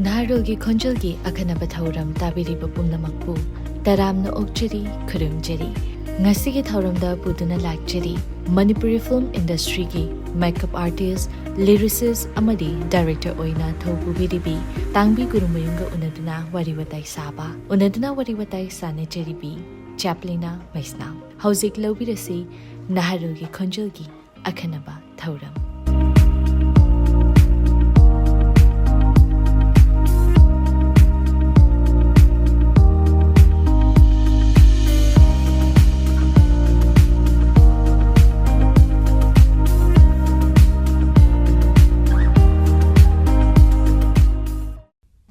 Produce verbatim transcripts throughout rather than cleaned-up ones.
ꯅꯍꯥꯔꯣꯜꯒꯤ ꯈꯣꯟꯖꯦꯜꯒꯤ ꯑꯈꯟꯅꯕ ꯊꯧꯔꯝ ꯇꯥꯕꯤꯔꯤꯕ ꯄꯨꯝꯅꯃꯛꯄꯨ ꯇꯔꯥꯝꯅ ꯑꯣꯛꯆꯔꯤ, ꯈꯨꯔꯨꯝꯖꯔꯤ꯫ ꯉꯁꯤꯒꯤ ꯊꯧꯔꯝꯗ ꯄꯨꯗꯨꯅ ꯂꯥꯛꯆꯔꯤ ꯃꯅꯤꯄꯨꯔꯤ ꯐꯤꯜꯝ ꯏꯟꯗꯁꯇ꯭ꯔꯤꯒꯤ ꯃꯦꯀꯞ ꯑꯥꯔꯇꯤꯁ, ꯂꯤꯔꯤꯁꯤꯁ ꯑꯃꯗꯤ ꯗꯥꯏꯔꯦꯛꯇꯔ ꯑꯣꯏꯅ ꯊꯧ ꯄꯨꯕꯤꯔꯤꯕꯤ ꯇꯥꯡꯕꯤ ꯒꯨꯔꯨꯃꯌꯨꯝꯒ ꯎꯅꯗꯨꯅ ꯋꯥꯔꯤ ꯋꯥꯇꯥꯏ ꯁꯥꯕ, ꯎꯅꯗꯨꯅ ꯋꯥꯔꯤ ꯋꯥꯇꯥꯏ ꯁꯥꯟꯅꯖꯔꯤꯕꯤ ꯆꯦꯄ꯭ꯂꯤꯅꯥ ꯃꯩꯁꯅꯥꯝ꯫ ꯍꯧꯖꯤꯛ ꯂꯧꯕꯤꯔꯁꯤ ꯅꯍꯥꯔꯣꯜꯒꯤ ꯈꯣꯟꯖꯦꯜꯒꯤ ꯑꯈꯟꯅꯕ ꯊꯧꯔꯝ꯫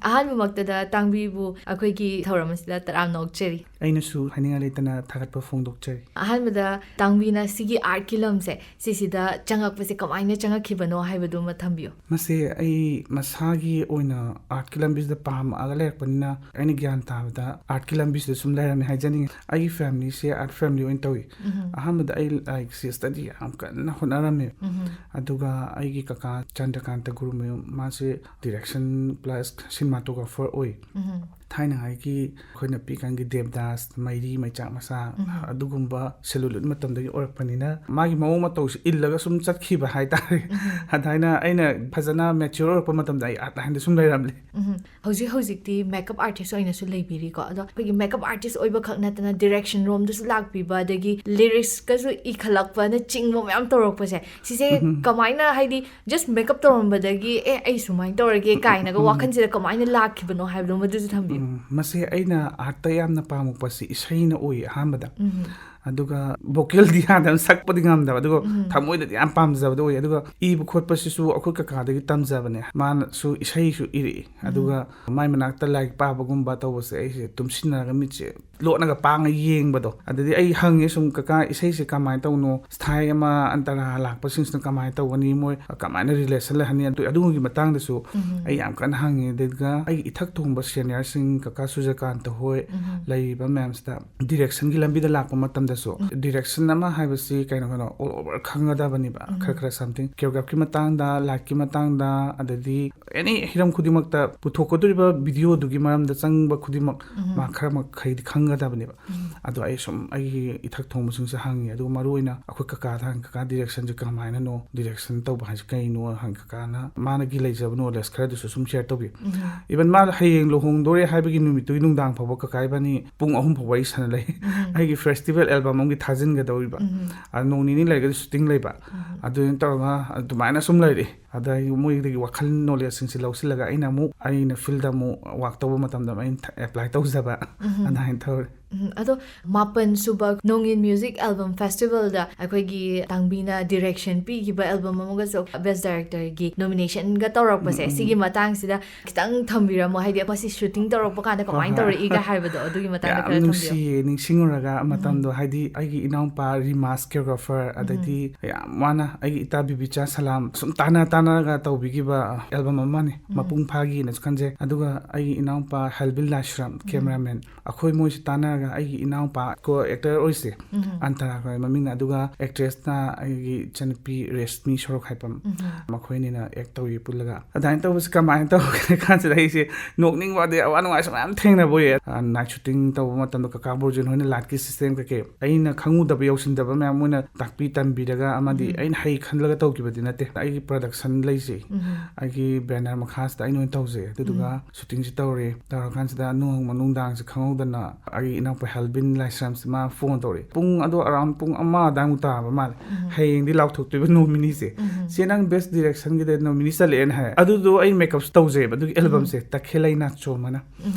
ꯑꯍꯥꯟꯕꯃꯛꯇꯗ ꯇꯥꯡꯕꯤꯕꯨ ꯑꯩꯈꯣꯏꯒꯤ ꯊꯧꯔꯝ ꯑꯁꯤꯗ ꯇꯔꯥꯝꯅ ꯑꯣꯛꯆꯔꯤ꯫ ꯑꯩꯅꯁꯨ ꯍꯥꯏꯅꯤꯡꯉꯥꯏ ꯂꯩꯇꯅ ꯊꯥꯒꯠꯄ ꯐꯣꯡꯗꯣꯛꯆꯔꯤ꯫ ꯑꯍꯥꯟꯕꯗ ꯇꯥꯡꯕꯤꯅ ꯁꯤꯒꯤ ꯑꯥꯔꯠꯀꯤ ꯂꯝꯁꯦ, ꯁꯤꯁꯤꯗ ꯆꯪꯉꯛꯄꯁꯦ ꯀꯃꯥꯏꯅ ꯆꯪꯉꯛꯈꯤꯕꯅꯣ ꯍꯥꯏꯕꯗꯨꯃ ꯊꯝꯕꯤꯌꯨ꯫ ꯃꯁꯦ ꯑꯩ ꯃꯁꯥꯒꯤ ꯑꯣꯏꯅ ꯑꯥꯔꯠꯀꯤ ꯂꯝꯕꯤꯁꯤꯗ ꯄꯥꯝꯃꯛꯑꯒ ꯂꯩꯔꯛꯄꯅꯤꯅ, ꯑꯩꯅ ꯒ꯭ꯌꯥꯟ ꯇꯥꯕꯗ ꯑꯥꯔꯠꯀꯤ ꯂꯝꯕꯤꯁꯤꯗ ꯁꯨꯝ ꯂꯩꯔꯝꯃꯦ ꯍꯥꯏꯖꯅꯤꯡꯉꯤ꯫ ꯑꯩꯒꯤ ꯐꯦꯃꯤꯂꯤꯁꯦ ꯑꯥꯔꯠ ꯐꯦꯃꯤꯂꯤ ꯑꯣꯏꯅ ꯇꯧꯏ꯫ ꯎꯝ꯫ ꯑꯍꯥꯟꯕꯗ ꯑꯩ ꯂꯥꯏꯔꯤꯛꯁꯦ ꯁ꯭ꯇꯗꯤ ꯌꯥꯝ ꯀꯟꯅ ꯍꯣꯠꯅꯔꯝꯃꯦ꯫ ꯎꯝ꯫ ꯑꯗꯨꯒ ꯑꯩꯒꯤ ꯀꯀꯥ ꯆꯟꯗ꯭ꯔꯀꯥꯟꯇ ꯒꯨꯔꯨꯃꯌꯨꯝ, ꯃꯥꯁꯦ ꯗꯤꯔꯦꯛꯁꯟ ꯄ꯭ꯂꯁ ꯁꯤꯅꯦꯃꯥꯇꯣꯒ꯭ꯔꯥꯐꯔ ꯑꯣꯏ꯫ ꯎꯝ꯫ ꯊꯥꯏꯅꯉꯥꯏꯒꯤ ꯑꯩꯈꯣꯏꯅ ꯄꯤꯛꯏꯀꯥꯟꯒꯤ ꯗꯦꯕꯗꯥꯁ, ꯃꯩꯔꯤ, ꯃꯩꯆꯥꯛ ꯃꯆꯥ, ꯎꯝ꯫ ꯑꯗꯨꯒꯨꯝꯕ ꯁꯦꯂꯨꯂꯣꯏꯗ ꯃꯇꯝꯗꯒꯤ ꯑꯣꯏꯔꯛꯄꯅꯤꯅ, ꯃꯥꯒꯤ ꯃꯑꯣꯡ ꯃꯇꯧꯁꯦ ꯏꯜꯂꯒ ꯁꯨꯝ ꯆꯠꯈꯤꯕ ꯍꯥꯏꯇꯥꯔꯦ꯫ ꯎꯝ꯫ ꯑꯗꯨꯃꯥꯏꯅ ꯑꯩꯅ ꯐꯖꯅ ꯃꯦꯆ꯭ꯌꯣꯔ ꯑꯣꯏꯔꯛꯄ ꯃꯇꯝꯗ ꯑꯩ ꯑꯥꯔꯠ ꯂꯥꯏꯟꯗ ꯁꯨꯝ ꯂꯩꯔꯝꯂꯦ꯫ ꯎꯝ꯫ ꯍꯧꯖꯤꯛ ꯍꯧꯖꯤꯛꯇꯤ ꯃꯦꯀꯞ ꯑꯥꯔꯇꯤꯁ ꯑꯣꯏꯅꯁꯨ ꯂꯩꯕꯤꯔꯤꯀꯣ꯫ ꯑꯗꯣ ꯑꯩꯈꯣꯏꯒꯤ ꯃꯦꯀꯞ ꯑꯥꯔꯇꯤꯁ ꯑꯣꯏꯕ ꯈꯛ ꯅꯠꯇꯅ ꯗꯤꯔꯦꯛꯁꯟ ꯔꯣꯝꯗꯁꯨ ꯂꯥꯛꯄꯤꯕ, ꯑꯗꯒꯤ ꯂꯤꯔꯤꯛꯁꯀꯁꯨ ꯏꯈꯠꯂꯛꯄꯅꯆꯤꯡꯕ ꯃꯌꯥꯝ ꯇꯧꯔꯛꯄꯁꯦ, ꯁꯤꯁꯦ ꯎꯝ꯫ ꯀꯃꯥꯏꯅ, ꯍꯥꯏꯗꯤ, ꯖꯁ ꯃꯦꯀꯞ ꯇꯧꯔꯝꯕꯗꯒꯤ "ꯑꯦ, ꯑꯩ ꯁꯨꯃꯥꯏꯅ ꯇꯧꯔꯒꯦ" ꯀꯥꯏꯅꯒ ꯎꯝ꯫ ꯋꯥꯈꯜꯁꯤꯗ ꯀꯃꯥꯏꯅ ꯂꯥꯛꯈꯤꯕꯅꯣ ꯍꯥꯏꯕꯗꯣ ꯃꯗꯨꯁꯨ ꯊꯝꯕꯤꯌꯨ꯫ ꯎꯝ, ꯃꯁꯦ ꯑꯩꯅ ꯑꯥꯔꯠꯇ ꯌꯥꯝꯅ ꯄꯥꯝꯃꯛꯄꯁꯤ ꯏꯁꯩꯅ ꯑꯣꯏ ꯑꯍꯥꯟꯕꯗ꯫ ꯎꯝ꯫ ꯑꯗꯨꯒ ꯚꯣꯀꯦꯜꯗꯤ ꯌꯥꯗꯕ, ꯁꯛꯄꯗꯤ ꯉꯝꯗꯕ, ꯑꯗꯨꯒ ꯎꯝ꯫ ꯊꯃꯣꯏꯗꯗꯤ ꯌꯥꯝ ꯄꯥꯝꯖꯕꯗꯣ ꯑꯣꯏ꯫ ꯑꯗꯨꯒ ꯏꯕ ꯈꯣꯠꯄꯁꯤꯁꯨ ꯑꯩꯈꯣꯏ ꯀꯀꯥꯗꯒꯤ ꯇꯝꯖꯕꯅꯦ, ꯃꯥꯅꯁꯨ ꯏꯁꯩꯁꯨ ꯏꯔꯛꯏ꯫ ꯎꯝ꯫ ꯑꯗꯨꯒ ꯃꯥꯏ ꯃꯅꯥꯛꯇ ꯂꯥꯏꯔꯤꯛ ꯄꯥꯕꯒꯨꯝꯕ ꯇꯧꯕꯁꯦ ꯑꯩꯁꯦ ꯇꯨꯝꯁꯤꯟꯅꯔꯒ ꯃꯤꯠꯁꯦ ꯂꯣꯠꯅꯒ ꯄꯥꯡꯉ ꯌꯦꯡꯕꯗꯣ꯫ ꯑꯗꯨꯗꯤ ꯑꯩ ꯍꯪꯉꯦ ꯁꯨꯝ, "ꯀꯀꯥ, ꯏꯁꯩꯁꯦ ꯀꯃꯥꯏꯅ ꯇꯧꯅꯣ? ꯁ꯭ꯇꯥꯏꯜ ꯑꯃ ꯑꯟꯇꯔꯥ ꯂꯥꯛꯄꯁꯤꯡꯁꯤꯅ ꯀꯃꯥꯏꯅ ꯇꯧꯒꯅꯤ? ꯃꯣꯏ ꯀꯃꯥꯏꯅ ꯔꯤꯂꯦꯁꯟ ꯂꯩꯍꯟꯅꯤ?" ꯑꯗꯨ, ꯑꯗꯨꯒꯤ ꯃꯇꯥꯡꯗꯁꯨ ꯎꯝ꯫ ꯑꯩ ꯌꯥꯝ ꯀꯟꯅ ꯍꯪꯉꯦ꯫ ꯑꯗꯨꯒ ꯑꯩꯒꯤ ꯏꯊꯛ ꯊꯣꯡꯕ ꯁꯦꯅꯤꯌꯔꯁꯤꯡ, ꯀꯀꯥ ꯁꯨꯖꯀꯥꯟꯇ ꯍꯣꯏ, ꯎꯝ꯫ ꯂꯩꯔꯤꯕ ꯃꯌꯥꯝꯁꯤꯗ ꯗꯤꯔꯦꯛꯁꯟꯒꯤ ꯂꯝꯕꯤꯗ ꯂꯥꯛꯄ ꯃꯇꯝꯗꯁꯨ, ꯎꯝ꯫ ꯗꯤꯔꯦꯛꯁꯟ ꯑꯃ ꯍꯥꯏꯕꯁꯤ ꯀꯩꯅꯣ, ꯀꯩꯅꯣ, all over ꯈꯪꯒꯗꯕꯅꯤꯕ꯫ ꯎꯝ꯫ ꯈꯔ ꯈꯔ something choreographyꯒꯤ ꯃꯇꯥꯡꯗ, ꯂꯥꯏꯠꯀꯤ ꯃꯇꯥꯡꯗ, ꯑꯗꯩꯗꯤ ꯑꯦꯅꯤ ꯍꯤꯔꯝ ꯈꯨꯗꯤꯡꯃꯛꯇ ꯄꯨꯊꯣꯛꯀꯗꯧꯔꯤꯕ ꯚꯤꯗꯤꯑꯣꯗꯨꯒꯤ ꯃꯔꯝꯗ ꯆꯪꯕ ꯈꯨꯗꯤꯡꯃꯛ ꯎꯝ꯫ ꯃꯥ ꯈꯔ ꯃꯈꯩꯗꯤ ꯈꯪꯒꯗꯕꯅꯦꯕ꯫ ꯎꯝ꯫ ꯑꯗꯣ ꯑꯩ ꯁꯨꯝ ꯑꯩꯒꯤ ꯏꯊꯛ ꯊꯣꯡꯕꯁꯤꯡꯁꯦ ꯍꯪꯉꯦ, ꯑꯗꯨꯒ ꯃꯔꯨ ꯑꯣꯏꯅ ꯑꯩꯈꯣꯏ ꯀꯀꯥꯗ ꯍꯪꯉꯦ, "ꯀꯀꯥ, ꯗꯤꯔꯦꯛꯁꯟꯁꯦ ꯀꯃꯥꯏꯅꯅꯣ? ꯗꯤꯔꯦꯛꯁꯟ ꯇꯧꯕ ꯍꯥꯏꯁꯦ ꯀꯩꯅꯣ?" ꯍꯪꯉꯦ꯫ ꯀꯀꯥꯅ ꯃꯥꯅꯒꯤ ꯂꯩꯖꯕ ꯅꯣꯂꯦꯖ ꯈꯔꯗꯨꯁꯨ ꯁꯨꯝ ꯁꯤꯌꯔ ꯇꯧꯕꯤ꯫ ꯎꯝ꯫ ꯏꯚꯟ ꯃꯥ ꯍꯌꯦꯡ ꯂꯨꯍꯣꯡꯗꯣꯔꯦ ꯍꯥꯏꯕꯒꯤ ꯅꯨꯃꯤꯠꯇꯨꯒꯤ ꯅꯨꯡꯗꯥꯡ ꯐꯥꯎꯕ ꯀꯀꯥ ꯏꯕꯥꯅꯤ ꯄꯨꯡ ꯑꯍꯨꯝ ꯐꯥꯎꯕ ꯋꯥꯔꯤ ꯁꯥꯟꯅ ꯂꯩ꯫ ꯎꯝ꯫ ꯑꯩꯒꯤ ꯐꯦꯁꯇꯤꯚꯦꯜ ꯑꯦꯜꯕꯝ ꯑꯃꯒꯤ ꯊꯥꯖꯤꯟꯒꯗꯧꯔꯤꯕ꯫ ꯎꯝ꯫ ꯑꯗ ꯅꯣꯡ ꯅꯤꯅꯤ ꯂꯩꯔꯒꯗꯤ ꯁꯨꯇꯤꯡ ꯂꯩꯕ꯫ ꯎꯝ꯫ ꯑꯗꯨꯃꯥꯏꯅ ꯇꯧꯔꯒ ꯑꯗꯨꯃꯥꯏꯅ ꯁꯨꯝ ꯂꯩꯔꯤ꯫ ꯑꯗ ꯑꯩ ꯃꯣꯏꯗꯒꯤ ꯋꯥꯈꯜ ꯅꯣꯂꯦꯖꯁꯤꯡꯁꯦ ꯂꯧꯁꯤꯜꯂꯒ ꯑꯩꯅ ꯑꯃꯨꯛ ꯑꯩꯅ ꯐꯤꯜꯗ ꯑꯃꯨꯛ ꯋꯥꯛ ꯇꯧꯕ ꯃꯇꯝꯗ ꯑꯩꯅ ꯑꯦꯄ꯭ꯂꯥꯏ ꯇꯧꯖꯕ꯫ ꯎꯝ꯫ ꯑꯗꯨꯃꯥꯏꯅ ꯇꯧꯔꯦ꯫ ꯎꯝ, ꯑꯗꯣ ꯃꯥꯄꯟ ꯁꯨꯕ ꯅꯣꯡꯏꯟ ꯃ꯭ꯌꯨꯖꯤꯛ ꯑꯦꯜꯕꯝ ꯐꯦꯁꯇꯤꯚꯦꯜꯗ ꯑꯩꯈꯣꯏꯒꯤ ꯇꯥꯡꯕꯤꯅ ꯗꯤꯔꯦꯛꯁꯟ ꯄꯤꯈꯤꯕ ꯑꯦꯜꯕꯝ ꯑꯃꯒꯁꯨ ꯕꯦꯁ ꯗꯥꯏꯔꯦꯛꯇꯔꯒꯤ ꯅꯣꯃꯤꯅꯦꯁꯟꯒ ꯇꯧꯔꯛꯄꯁꯦ, ꯎꯝ, ꯎꯝ꯫ ꯁꯤꯒꯤ ꯃꯇꯥꯡꯁꯤꯗ ꯈꯤꯇꯪ ꯊꯝꯕꯤꯔꯝꯃꯣ, ꯍꯥꯏꯗꯤ ꯃꯁꯤ ꯁꯨꯇꯤꯡ ꯇꯧꯔꯛꯄ ꯀꯥꯟꯗ ꯀꯃꯥꯏꯅ ꯍꯣꯏ, ꯍꯣꯏ꯫ ꯇꯧꯔꯛꯏꯒ ꯍꯥꯏꯕꯗꯣ, ꯑꯗꯨꯒꯤ ꯃꯇꯥꯡꯗ ꯌꯥꯝ ꯈꯔ ꯊꯝꯕꯤꯌꯣ꯫ ꯅꯨꯡꯁꯤꯌꯦ, ꯅꯤꯡꯁꯤꯡꯉꯨꯔꯒ ꯎꯝ꯫ ꯃꯇꯝꯗꯣ, ꯍꯥꯏꯗꯤ ꯑꯩꯒꯤ ꯏꯅꯥꯎꯄꯥ ꯔꯤꯃꯥꯁ ꯀꯤꯌꯣꯒ꯭ꯔꯥꯐꯔ, ꯎꯝ꯫ ꯑꯗꯩꯗꯤ ꯌꯥꯝ ꯋꯥꯅ ꯑꯩꯒꯤ ꯏꯇꯥ ꯕꯤꯕꯤꯆꯥ ꯁꯂꯥꯝ ꯁꯨꯝ ꯇꯥꯟꯅ ꯇꯥꯟꯅꯔꯒ ꯇꯧꯕꯤꯈꯤꯕ ꯑꯦꯜꯕꯝ ꯑꯃꯅꯤ꯫ ꯎꯝ꯫ ꯃꯄꯨꯡ ꯐꯥꯈꯤꯅ ꯈꯟꯖꯩ꯫ ꯑꯗꯨꯒ ꯑꯩꯒꯤ ꯏꯅꯥꯎꯄꯥ ꯍꯦꯜꯕꯤꯜ ꯂꯥꯏꯁ꯭ꯔꯝ, ꯎꯝ꯫ ꯀꯦꯃꯦꯔꯥꯃꯦꯟ, ꯑꯩꯈꯣꯏ ꯃꯣꯏꯁꯤ ꯇꯥꯟꯅꯔꯒ ꯑꯩꯒꯤ ꯏꯅꯥꯎꯄꯥ ꯀꯣ ꯑꯦꯛꯇꯔ ꯑꯣꯏꯁꯦ, ꯎꯝ꯫ ꯑꯟꯇꯔꯥ ꯀꯧꯋꯦ ꯃꯃꯤꯡꯅ, ꯑꯗꯨꯒ ꯑꯦꯛꯇ꯭ꯔꯦꯁꯅ ꯑꯩꯒꯤ ꯏꯆꯟꯅꯨꯄꯤ ꯔꯦꯁꯃꯤ ꯁꯣꯔꯣꯛ ꯍꯥꯏꯐꯝ꯫ ꯎꯝ꯫ ꯃꯈꯣꯏꯅꯤꯅ ꯑꯦꯛ ꯇꯧꯋꯤ ꯄꯨꯜꯂꯒ꯫ ꯑꯗꯨꯃꯥꯏꯅ ꯇꯧꯕꯁꯦ ꯀꯃꯥꯏꯅ ꯇꯧꯒꯦ ꯀꯥꯟꯁꯤꯗ ꯑꯩꯁꯦ ꯅꯣꯛꯅꯤꯡꯕ ꯑꯗꯩ ꯑꯋꯥ ꯅꯨꯡꯉꯥꯏꯁꯨ ꯃꯌꯥꯝ ꯊꯦꯡꯅꯕ ꯑꯣꯏꯌꯦ꯫ ꯑ, ꯅꯥꯏꯠ ꯁꯨꯇꯤꯡ ꯇꯧꯕ ꯃꯇꯝꯗ ꯀꯀꯥ ꯕꯣꯔꯖꯤꯟ ꯍꯣꯏꯅ ꯂꯥꯏꯠꯀꯤ ꯁꯤꯁꯇꯦꯝ ꯀꯩꯀꯩ ꯑꯩꯅ ꯈꯪꯉꯨꯗꯕ ꯌꯧꯁꯤꯟꯗꯕ ꯃꯌꯥꯝ ꯃꯣꯏꯅ ꯇꯥꯛꯄꯤ ꯇꯝꯕꯤꯔꯒ ꯑꯃꯗꯤ ꯎꯝ꯫ ꯑꯩꯅ ꯍꯩ ꯈꯜꯂꯒ ꯇꯧꯈꯤꯕꯗꯤ ꯅꯠꯇꯦ꯫ ꯑꯩꯒꯤ ꯄ꯭ꯔꯗꯛꯁꯟ ꯂꯩꯖꯩ꯫ ꯎꯝ꯫ ꯑꯩꯒꯤ ꯕꯦꯅꯔ ꯃꯈꯥꯁꯤꯗ ꯑꯩꯅ ꯑꯣꯏꯅ ꯇꯧꯖꯩ꯫ ꯑꯗꯨꯗꯨꯒ ꯎꯝ꯫ ꯁꯨꯇꯤꯡꯁꯦ ꯇꯧꯔꯦ꯫ ꯇꯧꯔꯀꯥꯟꯁꯤꯗ ꯅꯣꯡꯃ ꯅꯨꯡꯗꯥꯡꯁꯦ ꯈꯪꯍꯧꯗꯅ ꯑꯩꯒꯤ ꯏꯅꯥꯎꯄꯥ ꯍꯦꯜꯕꯤꯟ ꯂꯥꯏꯁ꯭ꯔꯝꯁꯦ ꯃꯥ ꯐꯣꯟ ꯇꯧꯔꯛꯑꯦ꯫ ꯄꯨꯡ ꯑꯗꯣ around ꯄꯨꯡ ꯑꯃ ꯑꯗꯥꯏꯃꯨꯛ ꯇꯥꯕ ꯃꯥꯜꯂꯦ꯫ ꯎꯝ꯫ "ꯍꯌꯦꯡꯗꯤ ꯂꯥꯎꯊꯣꯛꯇꯣꯏꯕ ꯅꯣꯃꯤꯅꯤꯁꯦ꯫ ꯎꯝ꯫ ꯁꯦ, ꯅꯪ ꯕꯦꯁ ꯗꯤꯔꯦꯛꯁꯟꯒꯤꯗ ꯅꯣꯃꯤꯅꯤ ꯆꯠꯂꯛꯑꯦꯅ" ꯍꯥꯏ꯫ ꯑꯗꯨꯗꯣ ꯑꯩ ꯃꯦꯀꯞꯁꯨ ꯇꯧꯖꯩꯑꯕ ꯑꯗꯨꯒꯤ ꯑꯦꯜꯕꯝꯁꯦ, ꯇꯈꯦꯜꯂꯩ ꯅꯥꯆꯣꯝ ꯑꯅ꯫ ꯎꯝ꯫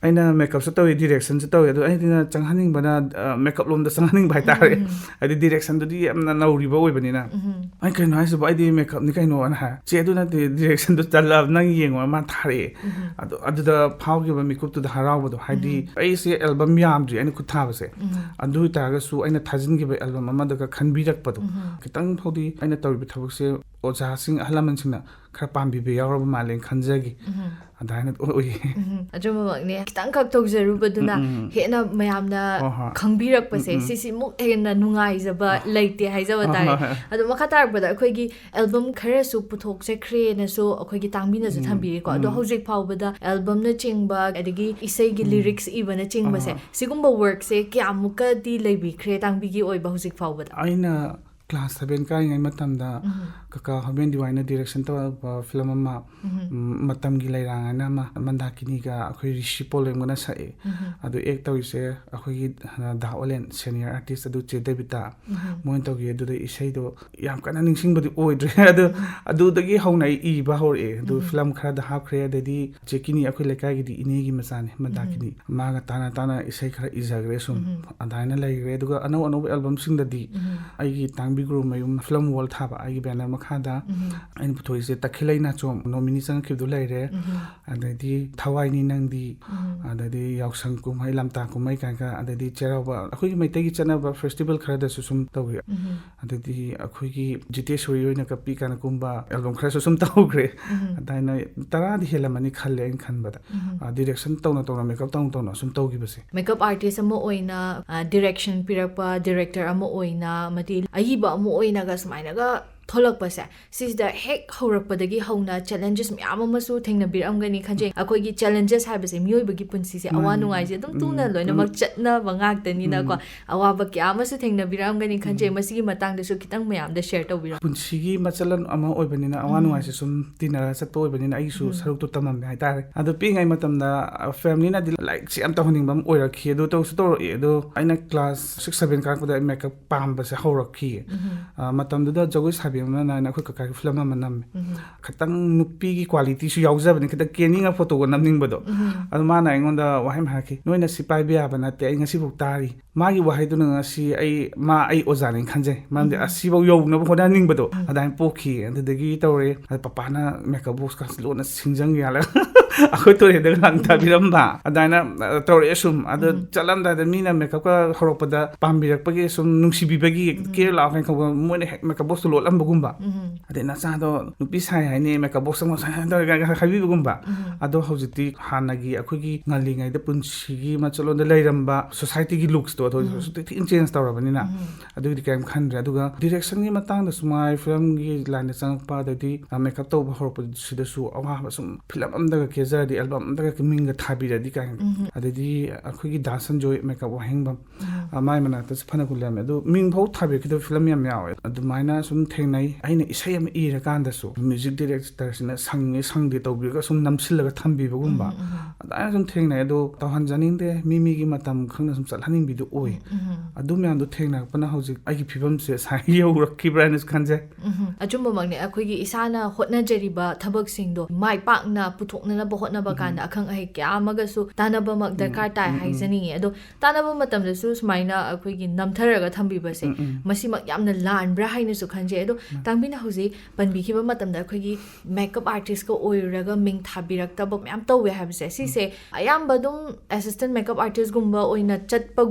ꯑꯩꯅ ꯃꯦꯀꯞꯁꯨ ꯇꯧꯋꯤ, ꯗꯤꯔꯦꯛꯁꯟꯁꯨ ꯇꯧꯋꯤ, ꯑꯗꯣ ꯑꯩꯅ ꯆꯪꯍꯟꯅꯤꯡꯕꯅ ꯃꯦꯀꯞ ꯂꯣꯝꯗ ꯆꯪꯍꯟꯅꯤꯡꯕ ꯍꯥꯏꯇꯥꯔꯦ꯫ ꯍꯥꯏꯗꯤ ꯗꯤꯔꯦꯛꯁꯟꯗꯨꯗꯤ ꯌꯥꯝꯅ ꯅꯧꯔꯤꯕ ꯑꯣꯏꯕꯅꯤꯅ꯫ "ꯑꯩ ꯀꯩꯅꯣ ꯍꯥꯏꯁꯤꯕꯣ, ꯑꯩꯗꯤ ꯃꯦꯀꯞꯅꯤ ꯀꯩꯅꯣꯅ" ꯍꯥꯏ꯫ "ꯆꯦ, ꯑꯗꯨ ꯅꯠꯇꯦ, ꯗꯤꯔꯦꯛꯁꯟꯗꯨ ꯆꯠꯂꯕ, ꯅꯪ ꯌꯦꯡꯉꯣ" ꯃꯥ ꯊꯥꯔꯛꯑꯦ꯫ ꯑꯗꯣ ꯑꯗꯨꯗ ꯐꯥꯎꯈꯤꯕ ꯃꯤꯀꯨꯞꯇꯨꯗ ꯍꯔꯥꯎꯕꯗꯣ, ꯍꯥꯏꯗꯤ ꯑꯩꯁꯦ ꯑꯦꯜꯕꯝ ꯌꯥꯝꯗ꯭ꯔꯤ ꯑꯩꯅ ꯈꯨꯠ ꯊꯥꯕꯁꯦ꯫ ꯑꯗꯨ ꯑꯣꯏꯇꯥꯔꯒꯁꯨ ꯑꯩꯅ ꯊꯥꯖꯤꯟꯈꯤꯕ ꯑꯦꯜꯕꯝ ꯑꯃꯗꯒ ꯈꯟꯕꯤꯔꯛꯄꯗꯣ, ꯈꯤꯇꯪ ꯐꯥꯎꯗꯤ ꯑꯩꯅ ꯇꯧꯔꯤꯕ ꯊꯕꯛꯁꯦ ꯑꯣꯖꯥꯁꯤꯡ, ꯑꯍꯜ ꯂꯃꯟꯁꯤꯡꯅ ꯈꯔ ꯄꯥꯝꯕꯤꯕ ꯌꯥꯎꯔꯕ ꯃꯥꯜꯂꯦꯅ ꯈꯟꯖꯈꯤ꯫ ꯑꯗꯨꯃꯥꯏꯅ ꯑꯣꯏꯌꯦ꯫ ꯎꯝ, ꯑꯆꯨꯝꯕꯃꯛꯅꯦ꯫ ꯈꯤꯇꯪꯈꯛ ꯇꯧꯖꯔꯨꯕꯗꯨꯅ ꯎꯝ, ꯎꯝ꯫ ꯍꯦꯟꯅ ꯃꯌꯥꯝꯅ ꯍꯣꯏ, ꯍꯣꯏ꯫ ꯈꯪꯕꯤꯔꯛꯄꯁꯦ, ꯎꯝ, ꯎꯝ꯫ ꯁꯤꯁꯤꯃꯨꯛ ꯍꯦꯟꯅ ꯅꯨꯡꯉꯥꯏꯖꯕ ꯍꯣꯏ, ꯍꯣꯏ꯫ ꯂꯩꯇꯦ ꯍꯥꯏꯖꯕ ꯍꯣꯏ, ꯇꯥꯔꯦ꯫ ꯍꯣꯏ, ꯍꯣꯏ꯫ ꯑꯗꯣ ꯃꯈꯥ ꯇꯥꯔꯛꯄꯗ ꯑꯩꯈꯣꯏꯒꯤ ꯑꯦꯜꯕꯝ ꯈꯔꯁꯨ ꯄꯨꯊꯣꯛꯆꯈ꯭ꯔꯦꯅꯁꯨ ꯑꯩꯈꯣꯏꯒꯤ ꯇꯥꯡꯕꯤꯅꯁꯨ ꯎꯝ, ꯊꯝꯕꯤꯔꯦꯀꯣ꯫ ꯑꯗꯣ ꯎꯝ꯫ ꯍꯧꯖꯤꯛ ꯐꯥꯎꯕꯗ ꯑꯦꯜꯕꯝꯅꯆꯤꯡꯕ, ꯑꯗꯒꯤ ꯏꯁꯩꯒꯤ ꯎꯝ꯫ ꯂꯤꯔꯤꯛꯁ ꯏꯕꯅꯆꯤꯡꯕꯁꯦ, ꯍꯣꯏ, ꯍꯣꯏ꯫ ꯁꯤꯒꯨꯝꯕ ꯋꯔꯛꯁꯦ ꯀꯌꯥꯃꯨꯛꯀꯗꯤ ꯂꯩꯕꯤꯈ꯭ꯔꯦ ꯇꯥꯡꯕꯤꯒꯤ ꯑꯣꯏꯕ ꯍꯧꯖꯤꯛ ꯐꯥꯎꯕꯗ? ꯑꯩꯅ ꯀ꯭ꯂꯥꯁ ꯁꯚꯦꯟ ꯀꯥꯔꯤꯉꯩ ꯃꯇꯝꯗ ꯎꯝ꯫ ꯀꯀꯥ ꯍꯣꯕꯦꯟ ꯗꯤꯋꯥꯏꯅ ꯗꯤꯔꯦꯛꯁꯟ ꯇꯧꯔꯛꯄ ꯐꯤꯂꯝ ꯑꯃ, ꯎꯝ꯫ ꯎꯝ, ꯃꯇꯝꯒꯤ ꯂꯩꯔꯥꯡ ꯍꯥꯏꯅ ꯑꯃ, ꯃꯟꯗꯥꯀꯤꯅꯤꯒ ꯑꯩꯈꯣꯏ ꯔꯤꯁꯤ ꯄꯣꯂꯦꯝꯒꯅ ꯁꯛꯑꯦ꯫ ꯎꯝ꯫ ꯑꯗꯨ ꯑꯦꯛ ꯇꯧꯔꯤꯁꯦ ꯑꯩꯈꯣꯏꯒꯤ, ꯑ, ꯗꯥ ꯑꯣꯂꯦꯟ, ꯁꯦꯅꯤꯌꯔ ꯑꯥꯔꯇꯤꯁ, ꯑꯗꯨ ꯆꯦ ꯗꯦꯕꯤꯇꯥ, ꯎꯝ꯫ ꯃꯣꯏꯅ ꯇꯧꯈꯤ꯫ ꯑꯗꯨꯗ ꯏꯁꯩꯗꯣ ꯌꯥꯝ ꯀꯟꯅ ꯅꯤꯡꯁꯤꯡꯕꯗꯤ ꯑꯣꯏꯗ꯭ꯔꯦ꯫ ꯑꯗꯨ, ꯎꯝ꯫ ꯑꯗꯨꯗꯒꯤ ꯍꯧꯅ ꯑꯩ ꯏꯕ ꯍꯧꯔꯛꯑꯦ꯫ ꯑꯗꯨ ꯎꯝ꯫ ꯐꯤꯂꯝ ꯈꯔꯗ ꯍꯥꯞꯈ꯭ꯔꯦ꯫ ꯑꯗꯩꯗꯤ ꯆꯦ ꯀꯤꯅꯤ, ꯑꯩꯈꯣꯏ ꯂꯩꯀꯥꯏꯒꯤꯗꯤ ꯏꯅꯦꯒꯤ ꯃꯆꯥꯅꯤ, ꯃꯟꯗꯥꯀꯤꯅꯤ꯫ ꯎꯝ꯫ ꯃꯥꯒ ꯇꯥꯅ ꯇꯥꯅ ꯏꯁꯩ ꯈꯔ ꯏꯖꯈ꯭ꯔꯦ ꯁꯨꯝ꯫ ꯎꯝ꯫ ꯑꯗꯨꯃꯥꯏꯅ ꯂꯩꯈ꯭ꯔꯦ꯫ ꯑꯗꯨꯒ ꯑꯅꯧ ꯑꯅꯧꯕ ꯑꯦꯜꯕꯝꯁꯤꯡꯗꯗꯤ ꯎꯝ꯫ ꯑꯩꯒꯤ ꯇꯥꯡꯕꯤ ꯒꯨꯔꯨꯃꯌꯨꯝ ꯐꯤꯂꯝ ꯋꯥꯔꯜ ꯊꯥꯕ ꯑꯩꯒꯤ ꯕꯦꯅꯔ ꯃꯈꯥꯗ ꯎꯝ꯫ ꯑꯩꯅ ꯄꯨꯊꯣꯛꯏꯁꯦ ꯇꯈꯦꯜꯂꯩ ꯅꯥꯆꯣꯝ ꯅꯣꯃꯤꯅꯤ ꯆꯪꯉꯛꯈꯤꯕꯗꯨ ꯂꯩꯔꯦ꯫ ꯎꯝ꯫ ꯑꯗꯩꯗꯤ ꯊꯋꯥꯏꯅꯤ ꯅꯪꯗꯤ, ꯎꯝ꯫ ꯑꯗꯩꯗꯤ ꯌꯥꯎꯁꯪ ꯀꯨꯝꯍꯩ, ꯂꯝꯇꯥ ꯀꯨꯝꯍꯩ ꯀꯥꯏꯅ, ꯑꯗꯩꯗꯤ ꯆꯩꯔꯥꯎꯕ, ꯑꯩꯈꯣꯏꯒꯤ ꯃꯩꯇꯩꯒꯤ ꯆꯠꯅꯕ ꯐꯦꯁꯇꯤꯚꯦꯜ ꯈꯔꯗꯁꯨ ꯁꯨꯝ ꯇꯧꯏ꯫ ꯎꯝ꯫ ꯑꯗꯩꯗꯤ ꯑꯩꯈꯣꯏꯒꯤ ꯖꯤꯇꯦꯁꯣꯔꯤ ꯑꯣꯏꯅ ꯀꯞꯄꯤ ꯀꯥꯏꯅ ꯀꯨꯝꯕ ꯑꯦꯜꯕꯝ ꯈꯔꯁꯨ ꯁꯨꯝ ꯇꯧꯈ꯭ꯔꯦ꯫ ꯎꯝ꯫ ꯑꯗꯨꯃꯥꯏꯅ ꯇꯔꯥꯗꯤ ꯍꯦꯜꯂꯝꯃꯅꯤ ꯈꯜꯂꯦ ꯑꯩꯅ ꯈꯟꯕꯗ꯫ ꯎꯝ꯫ ꯑ, ꯗꯤꯔꯦꯛꯁꯟ ꯇꯧꯅ ꯇꯧꯅ, ꯃꯦꯀꯞ ꯇꯧꯅ ꯇꯧꯅ ꯁꯨꯝ ꯇꯧꯈꯤꯕꯁꯦ꯫ ꯃꯦꯀꯞ ꯑꯥꯔꯇꯤꯁ ꯑꯃ ꯑꯣꯏꯅ, ꯑ, ꯗꯤꯔꯦꯛꯁꯟ ꯄꯤꯔꯛꯄ ꯗꯤꯔꯦꯛꯇꯔ ꯑꯃ ꯑꯣꯏꯅ, ꯑꯃꯗꯤ ꯑꯏꯕ ꯑꯃ ꯑꯣꯏꯅꯒ ꯁꯨꯃꯥꯏꯅꯒ ꯊꯣꯛꯂꯛꯄꯁꯦ, ꯁꯤꯁꯤꯗ ꯍꯦꯛ ꯍꯧꯔꯛꯄꯗꯒꯤ ꯍꯧꯅ ꯆꯦꯂꯦꯟꯖꯦꯁ ꯃꯌꯥꯝ ꯑꯃꯁꯨ ꯊꯦꯡꯅꯕꯤꯔꯝꯒꯅꯤ ꯈꯟꯖꯩ꯫ ꯑꯩꯈꯣꯏꯒꯤ ꯆꯦꯂꯦꯟꯖꯦꯁ ꯍꯥꯏꯕꯁꯦ ꯃꯤꯑꯣꯏꯕꯒꯤ ꯄꯨꯟꯁꯤꯁꯦ ꯑꯋꯥ ꯃꯥꯅꯤ, ꯅꯨꯡꯉꯥꯏꯁꯦ ꯃꯥꯅꯤ꯫ ꯑꯗꯨꯝ ꯎꯝ, ꯇꯨꯡꯅ ꯎꯝ, ꯂꯣꯏꯅꯃꯛ ꯎꯝ꯫ ꯆꯠꯅꯕ ꯉꯥꯛꯇꯅꯤꯅꯀꯣ꯫ ꯎꯝ꯫ ꯑꯋꯥꯕ ꯀꯌꯥ ꯑꯃꯁꯨ ꯊꯦꯡꯅꯕꯤꯔꯝꯒꯅꯤ ꯈꯟꯖꯩ꯫ ꯎꯝ꯫ ꯃꯁꯤꯒꯤ ꯃꯇꯥꯡꯗꯁꯨ ꯈꯤꯇꯪ ꯃꯌꯥꯝꯗ ꯁꯤꯌꯔ ꯇꯧꯕꯤꯔꯝꯃꯨ꯫ ꯄꯨꯟꯁꯤꯒꯤ ꯃꯆꯜ ꯑꯃ ꯑꯣꯏꯕꯅꯤꯅ ꯑꯋꯥ ꯎꯝ꯫ ꯅꯨꯡꯉꯥꯏꯁꯦ ꯁꯨꯝ ꯇꯤꯟꯅꯔ ꯆꯠꯄ ꯑꯣꯏꯕꯅꯤꯅ ꯑꯩꯒꯤꯁꯨ ꯎꯝ꯫ ꯁꯔꯨꯛꯇꯣ ꯇꯝꯃꯝꯃꯦ ꯍꯥꯏꯇꯥꯔꯦ꯫ ꯑꯗꯣ ꯄꯤꯛꯏꯉꯩ ꯃꯇꯝꯗ, ꯑ, ꯐꯦꯃꯤꯂꯤꯅꯗꯤ ꯂꯥꯏꯔꯤꯛꯁꯦ ꯌꯥꯝ ꯇꯧꯍꯟꯅꯤꯡꯕ ꯑꯃ ꯑꯣꯏꯔꯛꯈꯤ꯫ ꯑꯗꯣ ꯇꯧꯁꯨ ꯇꯧꯔꯛꯑꯦ꯫ ꯑꯗꯣ ꯑꯩꯅ ꯀ꯭ꯂꯥꯁ ꯁꯤꯛꯁ, ꯁꯚꯦꯟ ꯀꯥꯔꯛꯄꯗ ꯑꯩ ꯃꯦꯀꯞ ꯄꯥꯝꯕꯁꯦ ꯍꯧꯔꯛꯈꯤ꯫ ꯎꯝ꯫ ꯑ, ꯃꯇꯝꯗꯨꯗ ꯖꯒꯣꯏ ꯁꯥꯕꯤ ꯅꯥꯏꯅ ꯑꯩꯈꯣꯏ ꯀꯀꯥꯒꯤ ꯐꯤꯂꯝ ꯑꯃ ꯅꯝꯃꯦ꯫ ꯈꯤꯇꯪ ꯅꯨꯄꯤꯒꯤ ꯀ꯭ꯋꯥꯂꯤꯇꯤꯁꯨ ꯌꯥꯎꯖꯕꯅꯤ, ꯈꯤꯇꯪ ꯀꯦꯅꯤꯡꯉ ꯐꯣꯇꯣꯒ ꯅꯝꯅꯤꯡꯕꯗꯣ꯫ ꯑꯗꯨ ꯃꯥꯅ ꯑꯩꯉꯣꯟꯗ ꯋꯥꯍꯩ ꯑꯃ ꯍꯥꯏꯔꯛꯈꯤ, "ꯅꯣꯏꯅ ꯁꯤ ꯄꯥꯏꯕ ꯌꯥꯕ ꯅꯠꯇꯦ, ꯑꯩ ꯉꯁꯤꯐꯥꯎ ꯇꯥꯔꯤ"꯫ ꯃꯥꯒꯤ ꯋꯥꯍꯩꯗꯨꯅ ꯉꯁꯤ ꯑꯩ, ꯃꯥ ꯑꯩ ꯑꯣꯖꯥꯅꯦꯅ ꯈꯟꯖꯩ, ꯃꯔꯝꯗꯤ ꯑꯁꯤꯐꯥꯎ ꯌꯧꯅꯕ ꯍꯣꯠꯅꯍꯟꯅꯤꯡꯕꯗꯣ ꯑꯗꯨꯃꯥꯏꯅ ꯄꯣꯛꯈꯤ꯫ ꯑꯗꯨꯗꯒꯤ ꯇꯧꯔꯦ꯫ ꯑꯗ ꯄꯄꯥꯅ ꯃꯦꯀꯞ ꯕꯣꯛꯁꯀꯥꯁꯦ ꯂꯣꯟꯅ ꯁꯤꯡꯖꯪ ꯌꯥꯜꯂꯒ ꯑꯩꯈꯣꯏ ꯇꯨꯔꯦꯜꯗꯒ ꯂꯪꯊꯕꯤꯔꯝꯕ ꯑꯗꯨꯃꯥꯏꯅ, ꯑ, ꯇꯧꯔꯛꯑꯦ ꯁꯨꯝ꯫ ꯑꯗꯣ ꯆꯠꯂꯝꯗꯥꯏꯗ ꯃꯤꯅ ꯃꯦꯀꯞꯀ ꯍꯧꯔꯛꯄꯗ ꯄꯥꯝꯕꯤꯔꯛꯄꯒꯤ ꯁꯨꯝ ꯅꯨꯡꯁꯤꯕꯤꯕꯒꯤ "ꯀꯦꯔ ꯂꯥꯛꯑꯣ" ꯀꯩꯅꯣ ꯀꯧꯕ, ꯃꯣꯏꯅ ꯍꯦꯛ ꯃꯦꯀꯞ ꯕꯣꯛꯁꯇꯣ ꯂꯣꯠꯂꯝꯕꯒꯨꯝꯕ꯫ ꯑꯗꯩ "ꯅꯆꯥꯗꯣ ꯅꯨꯄꯤ ꯁꯥꯏ ꯍꯥꯏꯅꯤ, ꯃꯦꯀꯞ ꯕꯣꯛꯁ ꯑꯃ ꯁꯥꯏ ꯍꯥꯏꯅ ꯇꯧꯔꯒ" ꯍꯥꯏꯕꯤꯕꯒꯨꯝꯕ꯫ ꯑꯗꯣ ꯍꯧꯖꯤꯛꯇꯤ ꯍꯥꯟꯅꯒꯤ ꯑꯩꯈꯣꯏꯒꯤ ꯉꯜꯂꯤꯉꯩꯗ ꯄꯨꯟꯁꯤꯒꯤ ꯃꯆꯠꯂꯣꯟꯗ ꯂꯩꯔꯝꯕ ꯁꯣꯁꯥꯏꯇꯤꯒꯤ ꯂꯨꯛꯁꯇꯣ ꯑꯗꯣ ꯍꯧꯖꯤꯛꯇꯤ ꯊꯤꯅ ꯆꯦꯟꯖ ꯇꯧꯔꯕꯅꯤꯅ꯫ ꯑꯗꯨꯒꯤꯗꯤ ꯀꯩꯝ ꯈꯟꯗ꯭ꯔꯦ꯫ ꯑꯗꯨꯒ ꯗꯤꯔꯦꯛꯁꯟꯒꯤ ꯃꯇꯥꯡꯗꯁꯨ ꯃꯉꯥꯏ, ꯐꯤꯂꯝꯒꯤ ꯂꯥꯏꯟꯗ ꯆꯪꯉꯛꯄ, ꯑꯗꯩꯗꯤ, ꯑ, ꯃꯦꯀꯞ ꯇꯧꯕ ꯍꯧꯔꯛꯄꯁꯤꯗꯁꯨ ꯑꯋꯥꯕ ꯁꯨꯝ, ꯐꯤꯂꯝ ꯑꯝꯗꯒ ꯀꯦꯖꯔꯗꯤ, ꯑꯦꯜꯕꯝ ꯑꯝꯗꯒ ꯃꯤꯡꯒ ꯊꯥꯕꯤꯔꯗꯤ ꯀꯥꯏꯅ꯫ ꯑꯗꯩꯗꯤ ꯑꯩꯈꯣꯏꯒꯤ ꯗꯥ ꯁꯟꯖꯣꯏ ꯃꯦꯀꯞ ꯋꯥꯍꯦꯡꯕꯝ, ꯑ, ꯃꯥꯏ ꯃꯅꯥꯛꯇꯁꯨ ꯐꯅ ꯀꯨꯏꯅ ꯂꯩꯔꯝꯃꯦ꯫ ꯑꯗꯣ ꯃꯤꯡ ꯐꯥꯎ ꯊꯥꯕꯤꯔꯛꯈꯤꯗꯕ ꯐꯤꯂꯝ ꯌꯥꯝ ꯌꯥꯎꯋꯦ꯫ ꯑꯗꯨꯃꯥꯏꯅ ꯁꯨꯝ ꯊꯦꯡꯅꯩ꯫ ꯑꯩꯅ ꯏꯁꯩ ꯑꯃ ꯏꯔꯀꯥꯟꯗꯁꯨ ꯃ꯭ꯌꯨꯖꯤꯛ ꯗꯤꯔꯦꯛꯇꯔꯁꯤꯅ ꯁꯪꯉꯦ ꯁꯪꯗꯦ ꯇꯧꯕꯤꯔꯒ ꯁꯨꯝ ꯅꯝꯁꯤꯜꯂꯒ ꯊꯝꯕꯤꯕꯒꯨꯝꯕ, ꯑꯗꯨꯃꯥꯏꯅ ꯁꯨꯝ ꯊꯦꯡꯅꯩ꯫ ꯑꯗꯣ ꯇꯧꯍꯟꯖꯅꯤꯡꯗꯦ, ꯃꯤ ꯃꯤꯒꯤ ꯃꯇꯝ ꯈꯪꯅ ꯁꯨꯝ ꯆꯠꯍꯟꯅꯤꯡꯕꯤꯗꯣ ꯑꯣꯏ꯫ ꯑꯗꯨ ꯃꯌꯥꯝꯗꯣ ꯊꯦꯡꯅꯔꯛꯄꯅ ꯍꯧꯖꯤꯛ ꯑꯩꯒꯤ ꯐꯤꯕꯝꯁꯦ ꯁꯨꯃꯥꯏꯅ ꯌꯧꯔꯛꯈꯤꯕ꯭ꯔꯥ ꯍꯥꯏꯅꯁꯨ ꯈꯟꯖꯩ꯫ ꯎꯝ, ꯑꯆꯨꯝꯕꯃꯛꯅꯦ꯫ ꯑꯩꯈꯣꯏꯒꯤ ꯏꯁꯥꯅ ꯍꯣꯠꯅꯖꯔꯤꯕ ꯊꯕꯛꯁꯤꯡꯗꯣ ꯃꯥꯏ ꯄꯥꯛꯅ ꯄꯨꯊꯣꯛꯅꯅꯕ ꯍꯣꯠꯅꯕ ꯀꯥꯟꯗ ꯑꯈꯪ ꯑꯍꯩ ꯀꯌꯥ ꯑꯃꯒꯁꯨ ꯇꯥꯟꯅꯕꯃꯛ ꯗꯔꯀꯥꯔ ꯇꯥꯏ ꯍꯥꯏꯖꯅꯤꯡꯉꯤ꯫ ꯑꯗꯣ ꯇꯥꯟꯅꯕ ꯃꯇꯝꯗꯁꯨ ꯁꯨꯃꯥꯏꯅ ꯑꯩꯈꯣꯏꯒꯤ ꯅꯝꯊꯔꯒ ꯊꯝꯕꯤꯕꯁꯦ, ꯃꯁꯤꯃꯛ ꯌꯥꯝꯅ ꯂꯥꯟꯕ꯭ꯔꯥ ꯍꯥꯏꯅꯁꯨ ꯈꯟꯖꯩ꯫ ꯑꯗꯣ ꯇꯥꯡꯕꯤꯅ ꯍꯧꯖꯤꯛ ꯄꯟꯕꯤꯈꯤꯕ ꯃꯇꯝꯗ ꯑꯩꯈꯣꯏꯒꯤ ꯃꯦꯀꯞ ꯑꯥꯔꯇꯤꯁꯀ ꯑꯣꯏꯔꯨꯔꯒ ꯃꯤꯡ ꯊꯥꯕꯤꯔꯛꯇꯕ ꯃꯌꯥꯝ ꯇꯧꯋꯦ ꯍꯥꯏꯕꯁꯦ, ꯁꯤꯁꯦ ꯑꯌꯥꯝꯕ ꯑꯗꯨꯝ ꯑꯦꯁꯤꯁꯇꯦꯟ ꯃꯦꯀꯞ ꯑꯥꯔꯇꯤꯁꯀꯨꯝꯕ ꯑꯣꯏꯅ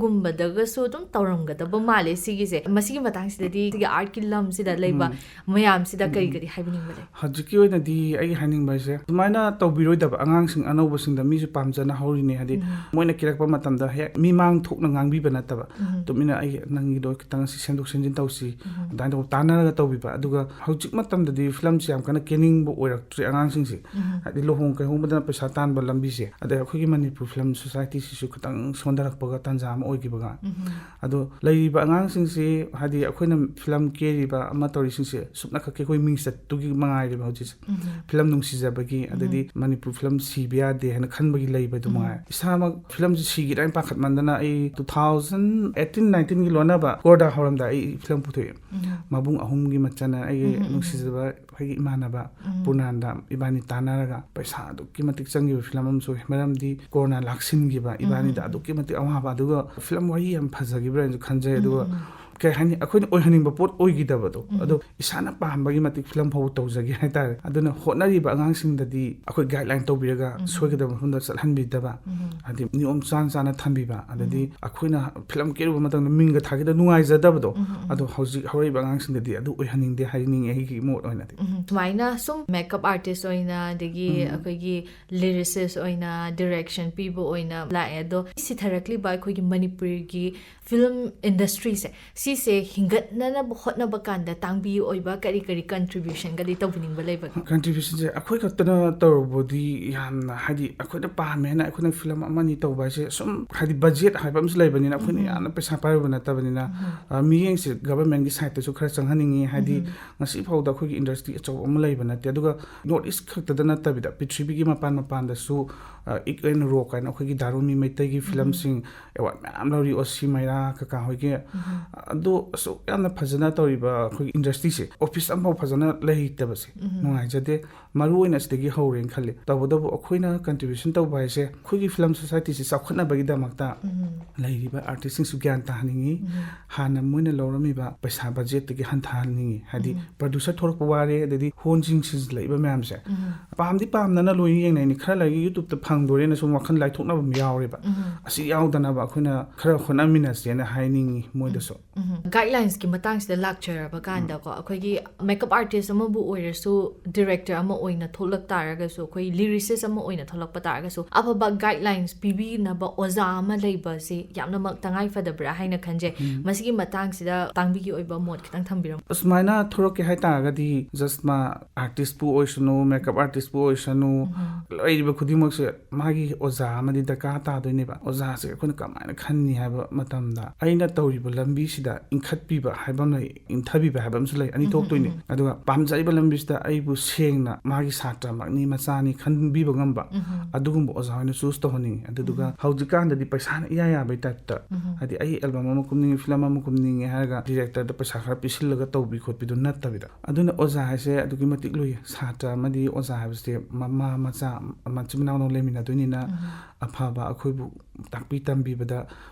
ꯆꯠꯄꯒꯨꯝꯕꯗꯒꯁꯨ ꯑꯗꯨꯝ ꯇꯧꯔꯝꯒꯗꯕ ꯃꯥꯜꯂꯦ꯫ ꯁꯤꯒꯤꯁꯦ, ꯃꯁꯤꯒꯤ ꯃꯇꯥꯡꯁꯤꯗꯗꯤ ꯁꯤꯒꯤ ꯑꯥꯔꯠꯀꯤ ꯂꯝꯁꯤꯗ ꯂꯩꯕ ꯃꯌꯥꯝꯁꯤꯗ ꯀꯔꯤ ꯀꯔꯤ ꯍꯥꯏꯕꯤꯅꯤꯡꯕ ꯂꯩ? ꯍꯧꯖꯤꯛꯀꯤ ꯑꯣꯏꯅꯗꯤ ꯑꯩ ꯍꯥꯏꯅꯤꯡꯕ ꯍꯥꯏꯁꯦ, ꯑꯗꯨꯃꯥꯏꯅ ꯇꯧꯕꯤꯔꯣꯏꯗꯕ ꯑꯉꯥꯡꯁꯤꯡ ꯑꯅꯧꯕꯁꯤꯡꯗ ꯃꯤꯁꯨ ꯄꯥꯝꯖꯅ ꯍꯧꯔꯤꯅꯦ꯫ ꯍꯥꯏꯗꯤ ꯃꯣꯏꯅ ꯀꯦꯔꯛꯄ ꯃꯇꯝꯗ ꯍꯦꯛ ꯃꯤꯃꯥꯡ ꯊꯣꯛꯅ ꯉꯥꯡꯕꯤꯕ ꯅꯠꯇꯕ, ꯇꯨꯃꯤꯟꯅ "ꯑꯩ ꯅꯪꯒꯤꯗꯣ ꯈꯤꯇꯪ ꯁꯤ ꯁꯦꯝꯗꯣꯛ ꯁꯦꯝꯖꯤꯟ ꯇꯧꯁꯤ", ꯑꯗꯨꯃꯥꯏꯅ ꯇꯧꯕ ꯇꯥꯟꯅꯔꯒ ꯇꯧꯕꯤꯕ꯫ ꯑꯗꯨꯒ ꯍꯧꯖꯤꯛ ꯃꯇꯝꯗꯗꯤ ꯐꯤꯂꯝꯁꯦ ꯌꯥꯝ ꯀꯟꯅ ꯀꯦꯅꯤꯡꯕ ꯑꯣꯏꯔꯛꯇ꯭ꯔꯦ ꯑꯉꯥꯡꯁꯤꯡꯁꯦ꯫ ꯍꯥꯏꯗꯤ ꯂꯨꯍꯣꯡ ꯀꯩꯍꯣꯡꯕꯗꯅ ꯄꯩꯁꯥ ꯇꯥꯟꯕ ꯂꯝꯕꯤꯁꯦ, ꯑꯗꯩ ꯑꯩꯈꯣꯏꯒꯤ ꯃꯅꯤꯄꯨꯔ ꯐꯤꯂꯝ ꯁꯣꯁꯥꯏꯇꯤꯁꯤꯁꯨ ꯈꯤꯇꯪ ꯁꯣꯟꯊꯔꯛꯄꯒ ꯇꯥꯟꯖꯥ ꯑꯃ ꯑꯣꯏꯈꯤꯕꯒ꯫ ꯑꯗꯣ ꯂꯩꯔꯤꯕ ꯑꯉꯥꯡꯁꯤꯡꯁꯤ, ꯍꯥꯏꯗꯤ ꯑꯩꯈꯣꯏꯅ ꯐꯤꯂꯝ ꯀꯦꯔꯤꯕ ꯑꯃ ꯇꯧꯔꯤꯁꯤꯡꯁꯦ, ꯁꯨꯞꯅꯈꯛꯀꯤ ꯑꯩꯈꯣꯏ ꯃꯤꯡꯆꯠꯇꯨꯒꯤ ꯃꯉꯥꯏꯔꯦꯕ ꯍꯧꯖꯤꯛꯁꯦ꯫ ꯐꯤꯂꯝ ꯅꯨꯡꯁꯤꯖꯕꯒꯤ, ꯑꯗꯩꯗꯤ ꯃꯅꯤꯄꯨꯔ ꯐꯤꯂꯝ ꯁꯤꯕ ꯌꯥꯗꯦ ꯍꯥꯏꯅ ꯈꯟꯕꯒꯤ ꯂꯩꯕꯗꯨ ꯃꯉꯥꯏ꯫ ꯏꯁꯥꯃꯛ ꯐꯤꯂꯝꯁꯤ ꯁꯤꯒꯤꯗ꯭ꯔꯥ ꯍꯥꯏꯅ ꯄꯥꯈꯠꯃꯟꯗꯅ ꯑꯩ two thousand ꯑꯩꯠꯇꯤꯟ ꯅꯥꯏꯟꯇꯤꯟꯒꯤ ꯂꯣꯟꯅꯕ ꯀꯣꯔꯗꯥ ꯍꯧꯔꯝꯗꯥꯏ ꯑꯩ ꯐꯤꯂꯝ ꯄꯨꯊꯣꯛꯑꯦ꯫ ꯃꯕꯨꯡ ꯑꯍꯨꯝꯒꯤ ꯃꯆꯟꯅ ꯑꯩꯒꯤ ꯅꯨꯡꯁꯤꯖꯕ ꯑꯩꯈꯣꯏꯒꯤ ꯏꯃꯥꯟꯅꯕ ꯄꯨꯔꯅꯥꯟꯗ ꯏꯕꯥꯅꯤ ꯇꯥꯟꯅꯔꯒ ꯄꯩꯁꯥ ꯑꯗꯨꯛꯀꯤ ꯃꯇꯤꯛ ꯆꯪꯈꯤꯕ ꯐꯤꯂꯝ ꯑꯃꯁꯨ ꯑꯣꯏ꯫ ꯃꯔꯝꯗꯤ ꯀꯣꯔꯣꯅꯥ ꯂꯥꯛꯁꯤꯟꯈꯤꯕ, ꯏꯕꯥꯅꯤꯗ ꯑꯗꯨꯛꯀꯤ ꯃꯇꯤꯛ ꯑꯋꯥꯕ, ꯑꯗꯨꯒ ꯐꯤꯂꯝ ꯋꯥꯔꯤ ꯌꯥꯝ ꯐꯖꯈꯤꯕ꯭ꯔꯥ ꯍꯥꯏꯅꯁꯨ ꯈꯟꯖꯩ꯫ ꯑꯗꯨꯒ ꯀꯩ ꯍꯥꯏꯅꯤ, ꯑꯩꯈꯣꯏꯅ ꯑꯣꯏꯍꯟꯅꯤꯡꯕ ꯄꯣꯠ ꯑꯣꯏꯈꯤꯗꯕꯗꯣ, ꯑꯗꯣ ꯏꯁꯥꯅ ꯄꯥꯝꯕꯒꯤ ꯃꯇꯤꯛ ꯐꯤꯂꯝ ꯐꯥꯎꯕ ꯇꯧꯖꯒꯦ ꯍꯥꯏꯇꯥꯔꯦ꯫ ꯑꯗꯨꯅ ꯍꯣꯠꯅꯔꯤꯕ ꯑꯉꯥꯡꯁꯤꯡꯗꯗꯤ ꯑꯩꯈꯣꯏ ꯒꯥꯏꯗꯂꯥꯏꯟ ꯇꯧꯕꯤꯔꯒ ꯁꯣꯏꯒꯗꯕ ꯃꯐꯝꯗ ꯆꯠꯍꯟꯕꯤꯗꯕ, ꯍꯥꯏꯗꯤ ꯅꯤꯌꯣꯝ ꯆꯥꯅ ꯆꯥꯅ ꯊꯝꯕꯤꯕ, ꯑꯗꯩꯗꯤ ꯑꯩꯈꯣꯏꯅ ꯐꯤꯂꯝ ꯀꯦꯔꯨꯕ ꯃꯇꯝꯗ ꯃꯤꯡꯒ ꯊꯥꯒꯤꯗ ꯅꯨꯡꯉꯥꯏꯖꯗꯕꯗꯣ, ꯑꯗꯣ ꯍꯧꯖꯤꯛ ꯍꯧꯔꯛꯏꯕ ꯑꯉꯥꯡꯁꯤꯡꯗꯗꯤ ꯑꯗꯨ ꯑꯣꯏꯍꯟꯅꯤꯡꯗꯦ ꯍꯥꯏꯅꯤꯡꯉꯦ ꯑꯩꯒꯤ ꯃꯣꯠ ꯑꯣꯏꯅꯗꯤ꯫ ꯎꯝ, ꯁꯨꯃꯥꯏꯅ ꯁꯨꯝ ꯃꯦꯀꯞ ꯑꯥꯔꯇꯤꯁ ꯑꯣꯏꯅ, ꯑꯗꯒꯤ ꯑꯩꯈꯣꯏꯒꯤ ꯂꯤꯔꯤꯁꯤꯁ ꯑꯣꯏꯅ, ꯗꯤꯔꯦꯛꯁꯟ ꯄꯤꯕ ꯑꯣꯏꯅ ꯂꯥꯛꯑꯦ꯫ ꯑꯗꯣ ꯁꯤꯊꯔꯛꯂꯤꯕ ꯑꯩꯈꯣꯏꯒꯤ ꯃꯅꯤꯄꯨꯔꯒꯤ ꯐꯤꯂꯝ ꯏꯟꯗꯁꯇ꯭ꯔꯤꯁꯦ, ꯁꯤꯁꯦ ꯍꯤꯡꯒꯠꯅꯅꯕ ꯍꯣꯠꯅꯕ ꯀꯥꯟꯗ ꯇꯥꯡꯕꯤ ꯑꯣꯏꯕ ꯀꯔꯤ ꯀꯔꯤ ꯀꯟꯇ꯭ꯔꯤꯕ꯭ꯌꯨꯁꯟꯒꯗꯤ ꯇꯧꯕꯤꯅꯤꯡꯕ ꯂꯩꯕꯒꯦ? ꯀꯟꯇ꯭ꯔꯤꯕ꯭ꯌꯨꯁꯟꯁꯦ ꯑꯩꯈꯣꯏ ꯈꯛꯇꯅ ꯇꯧꯔꯨꯕꯗꯤ ꯌꯥꯝꯅ, ꯍꯥꯏꯗꯤ ꯑꯩꯈꯣꯏꯅ ꯄꯥꯝꯃꯦ ꯍꯥꯏꯅ ꯑꯩꯈꯣꯏꯅ ꯐꯤꯂꯝ ꯑꯃꯅꯤ ꯇꯧꯕ ꯍꯥꯏꯁꯦ, ꯁꯨꯝ ꯍꯥꯏꯗꯤ ꯕꯖꯦꯠ ꯍꯥꯏꯕ ꯑꯃꯁꯨ ꯂꯩꯕꯅꯤꯅ ꯑꯩꯈꯣꯏꯅ ꯌꯥꯝꯅ ꯄꯩꯁꯥ ꯄꯥꯏꯔꯨꯕ ꯅꯠꯇꯕꯅꯤꯅ, ꯑ, ꯃꯤꯠꯌꯦꯡꯁꯦ ꯒꯚꯔꯟꯃꯦꯟꯒꯤ ꯁꯥꯏꯠꯇꯁꯨ ꯈꯔ ꯆꯪꯍꯟꯅꯤꯡꯉꯤ꯫ ꯍꯥꯏꯗꯤ ꯉꯁꯤ ꯐꯥꯎꯗ ꯑꯩꯈꯣꯏꯒꯤ ꯏꯟꯗꯁꯇ꯭ꯔꯤ ꯑꯆꯧꯕ ꯑꯃ ꯂꯩꯕ ꯅꯠꯇꯦ꯫ ꯑꯗꯨꯒ ꯅꯣꯔꯠ ꯏꯁ ꯈꯛꯇꯗ ꯅꯠꯇꯕꯤꯗ ꯄ꯭ꯔꯤꯊꯤꯕꯤꯒꯤ ꯃꯄꯥꯟ ꯃꯄꯥꯟꯗꯁꯨ, ꯑ, ꯏꯛ ꯑꯦꯟ ꯔꯣꯛ ꯍꯥꯏꯅ ꯑꯩꯈꯣꯏꯒꯤ ꯗꯥꯔꯣꯃꯤ ꯃꯩꯇꯩꯒꯤ ꯐꯤꯂꯝꯁꯤꯡ ꯑꯦꯋꯥꯔꯗ ꯃꯌꯥꯝ ꯂꯧꯔꯤ, ꯑꯣꯁꯤ ꯃꯩꯔꯥ ꯀꯀꯥ ꯍꯣꯏꯒꯤ꯫ ꯑꯗꯣ ꯑꯁꯨꯛ ꯌꯥꯝꯅ ꯐꯖꯅ ꯇꯧꯔꯤꯕ ꯑꯩꯈꯣꯏꯒꯤ ꯏꯟꯗꯁꯇ꯭ꯔꯤꯁꯦ ꯑꯣꯐꯤꯁ ꯑꯃꯐꯥꯎ ꯐꯖꯅ ꯂꯩꯇꯕꯁꯦ ꯅꯨꯡꯉꯥꯏꯖꯗꯦ꯫ ꯃꯔꯨ ꯑꯣꯏꯅ ꯑꯁꯤꯗꯒꯤ ꯍꯧꯔꯦꯅ ꯈꯜꯂꯤ꯫ ꯇꯧꯕꯇꯕꯨ ꯑꯩꯈꯣꯏꯅ ꯀꯟꯇ꯭ꯔꯤꯕ꯭ꯌꯨꯁꯟ ꯇꯧꯕ ꯍꯥꯏꯁꯦ ꯑꯩꯈꯣꯏꯒꯤ ꯐꯤꯂꯝ ꯁꯣꯁꯥꯏꯇꯤꯁꯦ ꯆꯥꯎꯈꯠꯅꯕꯒꯤꯗꯃꯛꯇ ꯂꯩꯔꯤꯕ ꯑꯥꯔꯇꯤꯁꯁꯤꯡꯁꯨ ꯒ꯭ꯌꯥꯟ ꯇꯥꯍꯟꯅꯤꯡꯉꯤ꯫ ꯍꯥꯟꯅ ꯃꯣꯏꯅ ꯂꯧꯔꯝꯃꯤꯕ ꯄꯩꯁꯥ ꯕꯖꯦꯠꯇꯒꯤ ꯍꯟꯊꯍꯟꯅꯤꯡꯉꯤ꯫ ꯍꯥꯏꯗꯤ ꯄ꯭ꯔꯗ꯭ꯌꯨꯁꯔ ꯊꯣꯛꯂꯛꯄ ꯋꯥꯔꯦ, ꯑꯗꯩꯗꯤ ꯍꯣꯟꯁꯤꯡ ꯁꯤꯖꯤꯜꯂꯛꯏꯕ ꯃꯌꯥꯝꯁꯦ ꯄꯥꯝꯗꯤ ꯄꯥꯝꯅꯅ ꯂꯣꯏꯅ ꯌꯦꯡꯅꯩꯅꯤ꯫ ꯈꯔ ꯂꯩꯔꯒ ꯌꯨꯇ꯭ꯌꯨꯕꯇ ꯐꯪꯗꯣꯔꯦꯅ ꯁꯨꯝ ꯋꯥꯈꯜ ꯂꯥꯏꯊꯣꯛꯅꯕ ꯑꯃ ꯌꯥꯎꯔꯦꯕ꯫ ꯑꯁꯤ ꯌꯥꯎꯗꯅꯕ ꯑꯩꯈꯣꯏꯅ ꯈꯔ ꯍꯣꯠꯅꯃꯤꯟꯅꯁꯦꯅ ꯍꯥꯏꯅꯤꯡꯉꯤ ꯃꯣꯏꯗꯁꯨ꯫ ꯎꯝ, ꯒꯥꯏꯗꯂꯥꯏꯟꯁꯀꯤ ꯃꯇꯥꯡꯁꯤꯗ ꯂꯥꯛꯆꯔꯕ ꯀꯥꯟꯗꯀꯣ, ꯑꯩꯈꯣꯏꯒꯤ ꯃꯦꯀꯞ ꯑꯥꯔꯇꯤꯁ ꯑꯃꯕꯨ ꯑꯣꯏꯔꯁꯨ, ꯗꯤꯔꯦꯛꯇꯔ ꯑꯃ ꯑꯣꯏꯅ ꯊꯣꯛꯂꯛ ꯇꯥꯔꯒꯁꯨ, ꯑꯩꯈꯣꯏ ꯂꯤꯔꯤꯁꯤꯁ ꯑꯃ ꯑꯣꯏꯅ ꯊꯣꯛꯂꯛꯄ ꯇꯥꯔꯒꯁꯨ, ꯑꯐꯕ ꯒꯥꯏꯗꯂꯥꯏꯟꯁ ꯄꯤꯕꯤꯅꯕ ꯑꯣꯖꯥ ꯑꯃ ꯂꯩꯕꯁꯤ ꯌꯥꯝꯅꯃꯛ ꯇꯉꯥꯏ ꯐꯗꯕ꯭ꯔꯥ ꯍꯥꯏꯅ ꯈꯟꯖꯩ꯫ ꯃꯁꯤꯒꯤ ꯃꯇꯥꯡꯁꯤꯗ ꯇꯥꯡꯕꯤꯒꯤ ꯑꯣꯏꯕ ꯃꯣꯠ ꯈꯤꯇꯪ ꯊꯝꯕꯤꯔꯝꯃꯨ꯫ ꯑꯁꯨꯃꯥꯏꯅ ꯊꯣꯔꯛꯀꯦ ꯍꯥꯏꯇꯥꯔꯒꯗꯤ, ꯖꯁꯃꯥ ꯑꯥꯔꯇꯤꯁꯄꯨ ꯑꯣꯏꯁꯅꯨ, ꯃꯦꯀꯞ ꯑꯥꯔꯇꯤꯁꯄꯨ ꯑꯣꯏꯁꯅꯨ, ꯂꯩꯔꯤꯕ ꯈꯨꯗꯤꯡꯃꯛꯁꯦ ꯃꯥꯒꯤ ꯑꯣꯖꯥ ꯑꯃꯗꯤ ꯗꯔꯀꯥꯔ ꯇꯥꯗꯣꯏꯅꯦꯕ꯫ ꯑꯣꯖꯥꯁꯦ ꯑꯩꯈꯣꯏꯅ ꯀꯃꯥꯏꯅ ꯈꯟꯅꯤ ꯍꯥꯏꯕ ꯃꯇꯝꯗ, ꯑꯩꯅ ꯇꯧꯔꯤꯕ ꯂꯝꯕꯤꯁꯤꯗ ꯏꯟꯈꯠꯄꯤꯕ ꯍꯥꯏꯕ ꯑꯃ ꯂꯩ, ꯏꯟꯊꯕꯤꯕ ꯍꯥꯏꯕ ꯑꯃꯁꯨ ꯂꯩ, ꯑꯅꯤ ꯎꯝ, ꯊꯣꯛꯇꯣꯏꯅꯤ꯫ ꯎꯝ꯫ ꯑꯗꯨꯒ ꯄꯥꯝꯖꯔꯤꯕ ꯂꯝꯕꯤꯁꯤꯗ ꯑꯩꯕꯨ ꯁꯦꯡꯅ ꯃꯥꯒꯤ ꯁꯥꯇ꯭ꯔꯃꯛꯅꯤ, ꯃꯆꯥꯅꯤ ꯈꯟꯕꯤꯕ ꯉꯝꯕ, ꯎꯝ꯫ ꯑꯗꯨꯒꯨꯝꯕ ꯑꯣꯖꯥ ꯑꯣꯏꯅ ꯆꯨꯁ ꯇꯧꯍꯟꯅꯤꯡꯉꯤ꯫ ꯑꯗꯨꯗꯨꯒ ꯎꯝ꯫ ꯍꯧꯖꯤꯛꯀꯥꯟꯗꯗꯤ ꯄꯩꯁꯥꯅ ꯏꯌꯥ ꯌꯥꯕꯩ ꯇꯥꯏꯞꯇ, ꯎꯝ꯫ ꯍꯥꯏꯗꯤ ꯑꯩ ꯑꯦꯜꯕꯝ ꯑꯃ ꯀꯨꯝꯅꯤꯡꯉꯤ, ꯐꯤꯂꯝ ꯑꯃ ꯀꯨꯝꯅꯤꯡꯉꯤ ꯍꯥꯏꯔꯒ ꯗꯤꯔꯦꯛꯇꯔꯗ ꯄꯩꯁꯥ ꯈꯔ ꯄꯤꯁꯤꯜꯂꯒ ꯇꯧꯕꯤ ꯈꯣꯠꯄꯤꯗꯣ ꯅꯠꯇꯕꯤꯗ꯫ ꯑꯗꯨꯅ ꯑꯣꯖꯥ ꯍꯥꯏꯁꯦ ꯑꯗꯨꯛꯀꯤ ꯃꯇꯤꯛ ꯂꯨꯏ꯫ ꯁꯥꯇ꯭ꯔ ꯑꯃꯗꯤ ꯑꯣꯖꯥ ꯍꯥꯏꯕꯁꯦ ꯃꯃꯥ ꯃꯆꯥ, ꯃꯆꯤꯟ ꯃꯅꯥꯎꯅ ꯂꯩꯃꯤꯟꯅꯗꯣꯏꯅꯤꯅ, ꯎꯝ꯫ ꯑꯐꯕ ꯑꯩꯈꯣꯏꯕꯨ ꯇꯥꯛꯄꯤ ꯇꯝꯕꯤꯕꯗ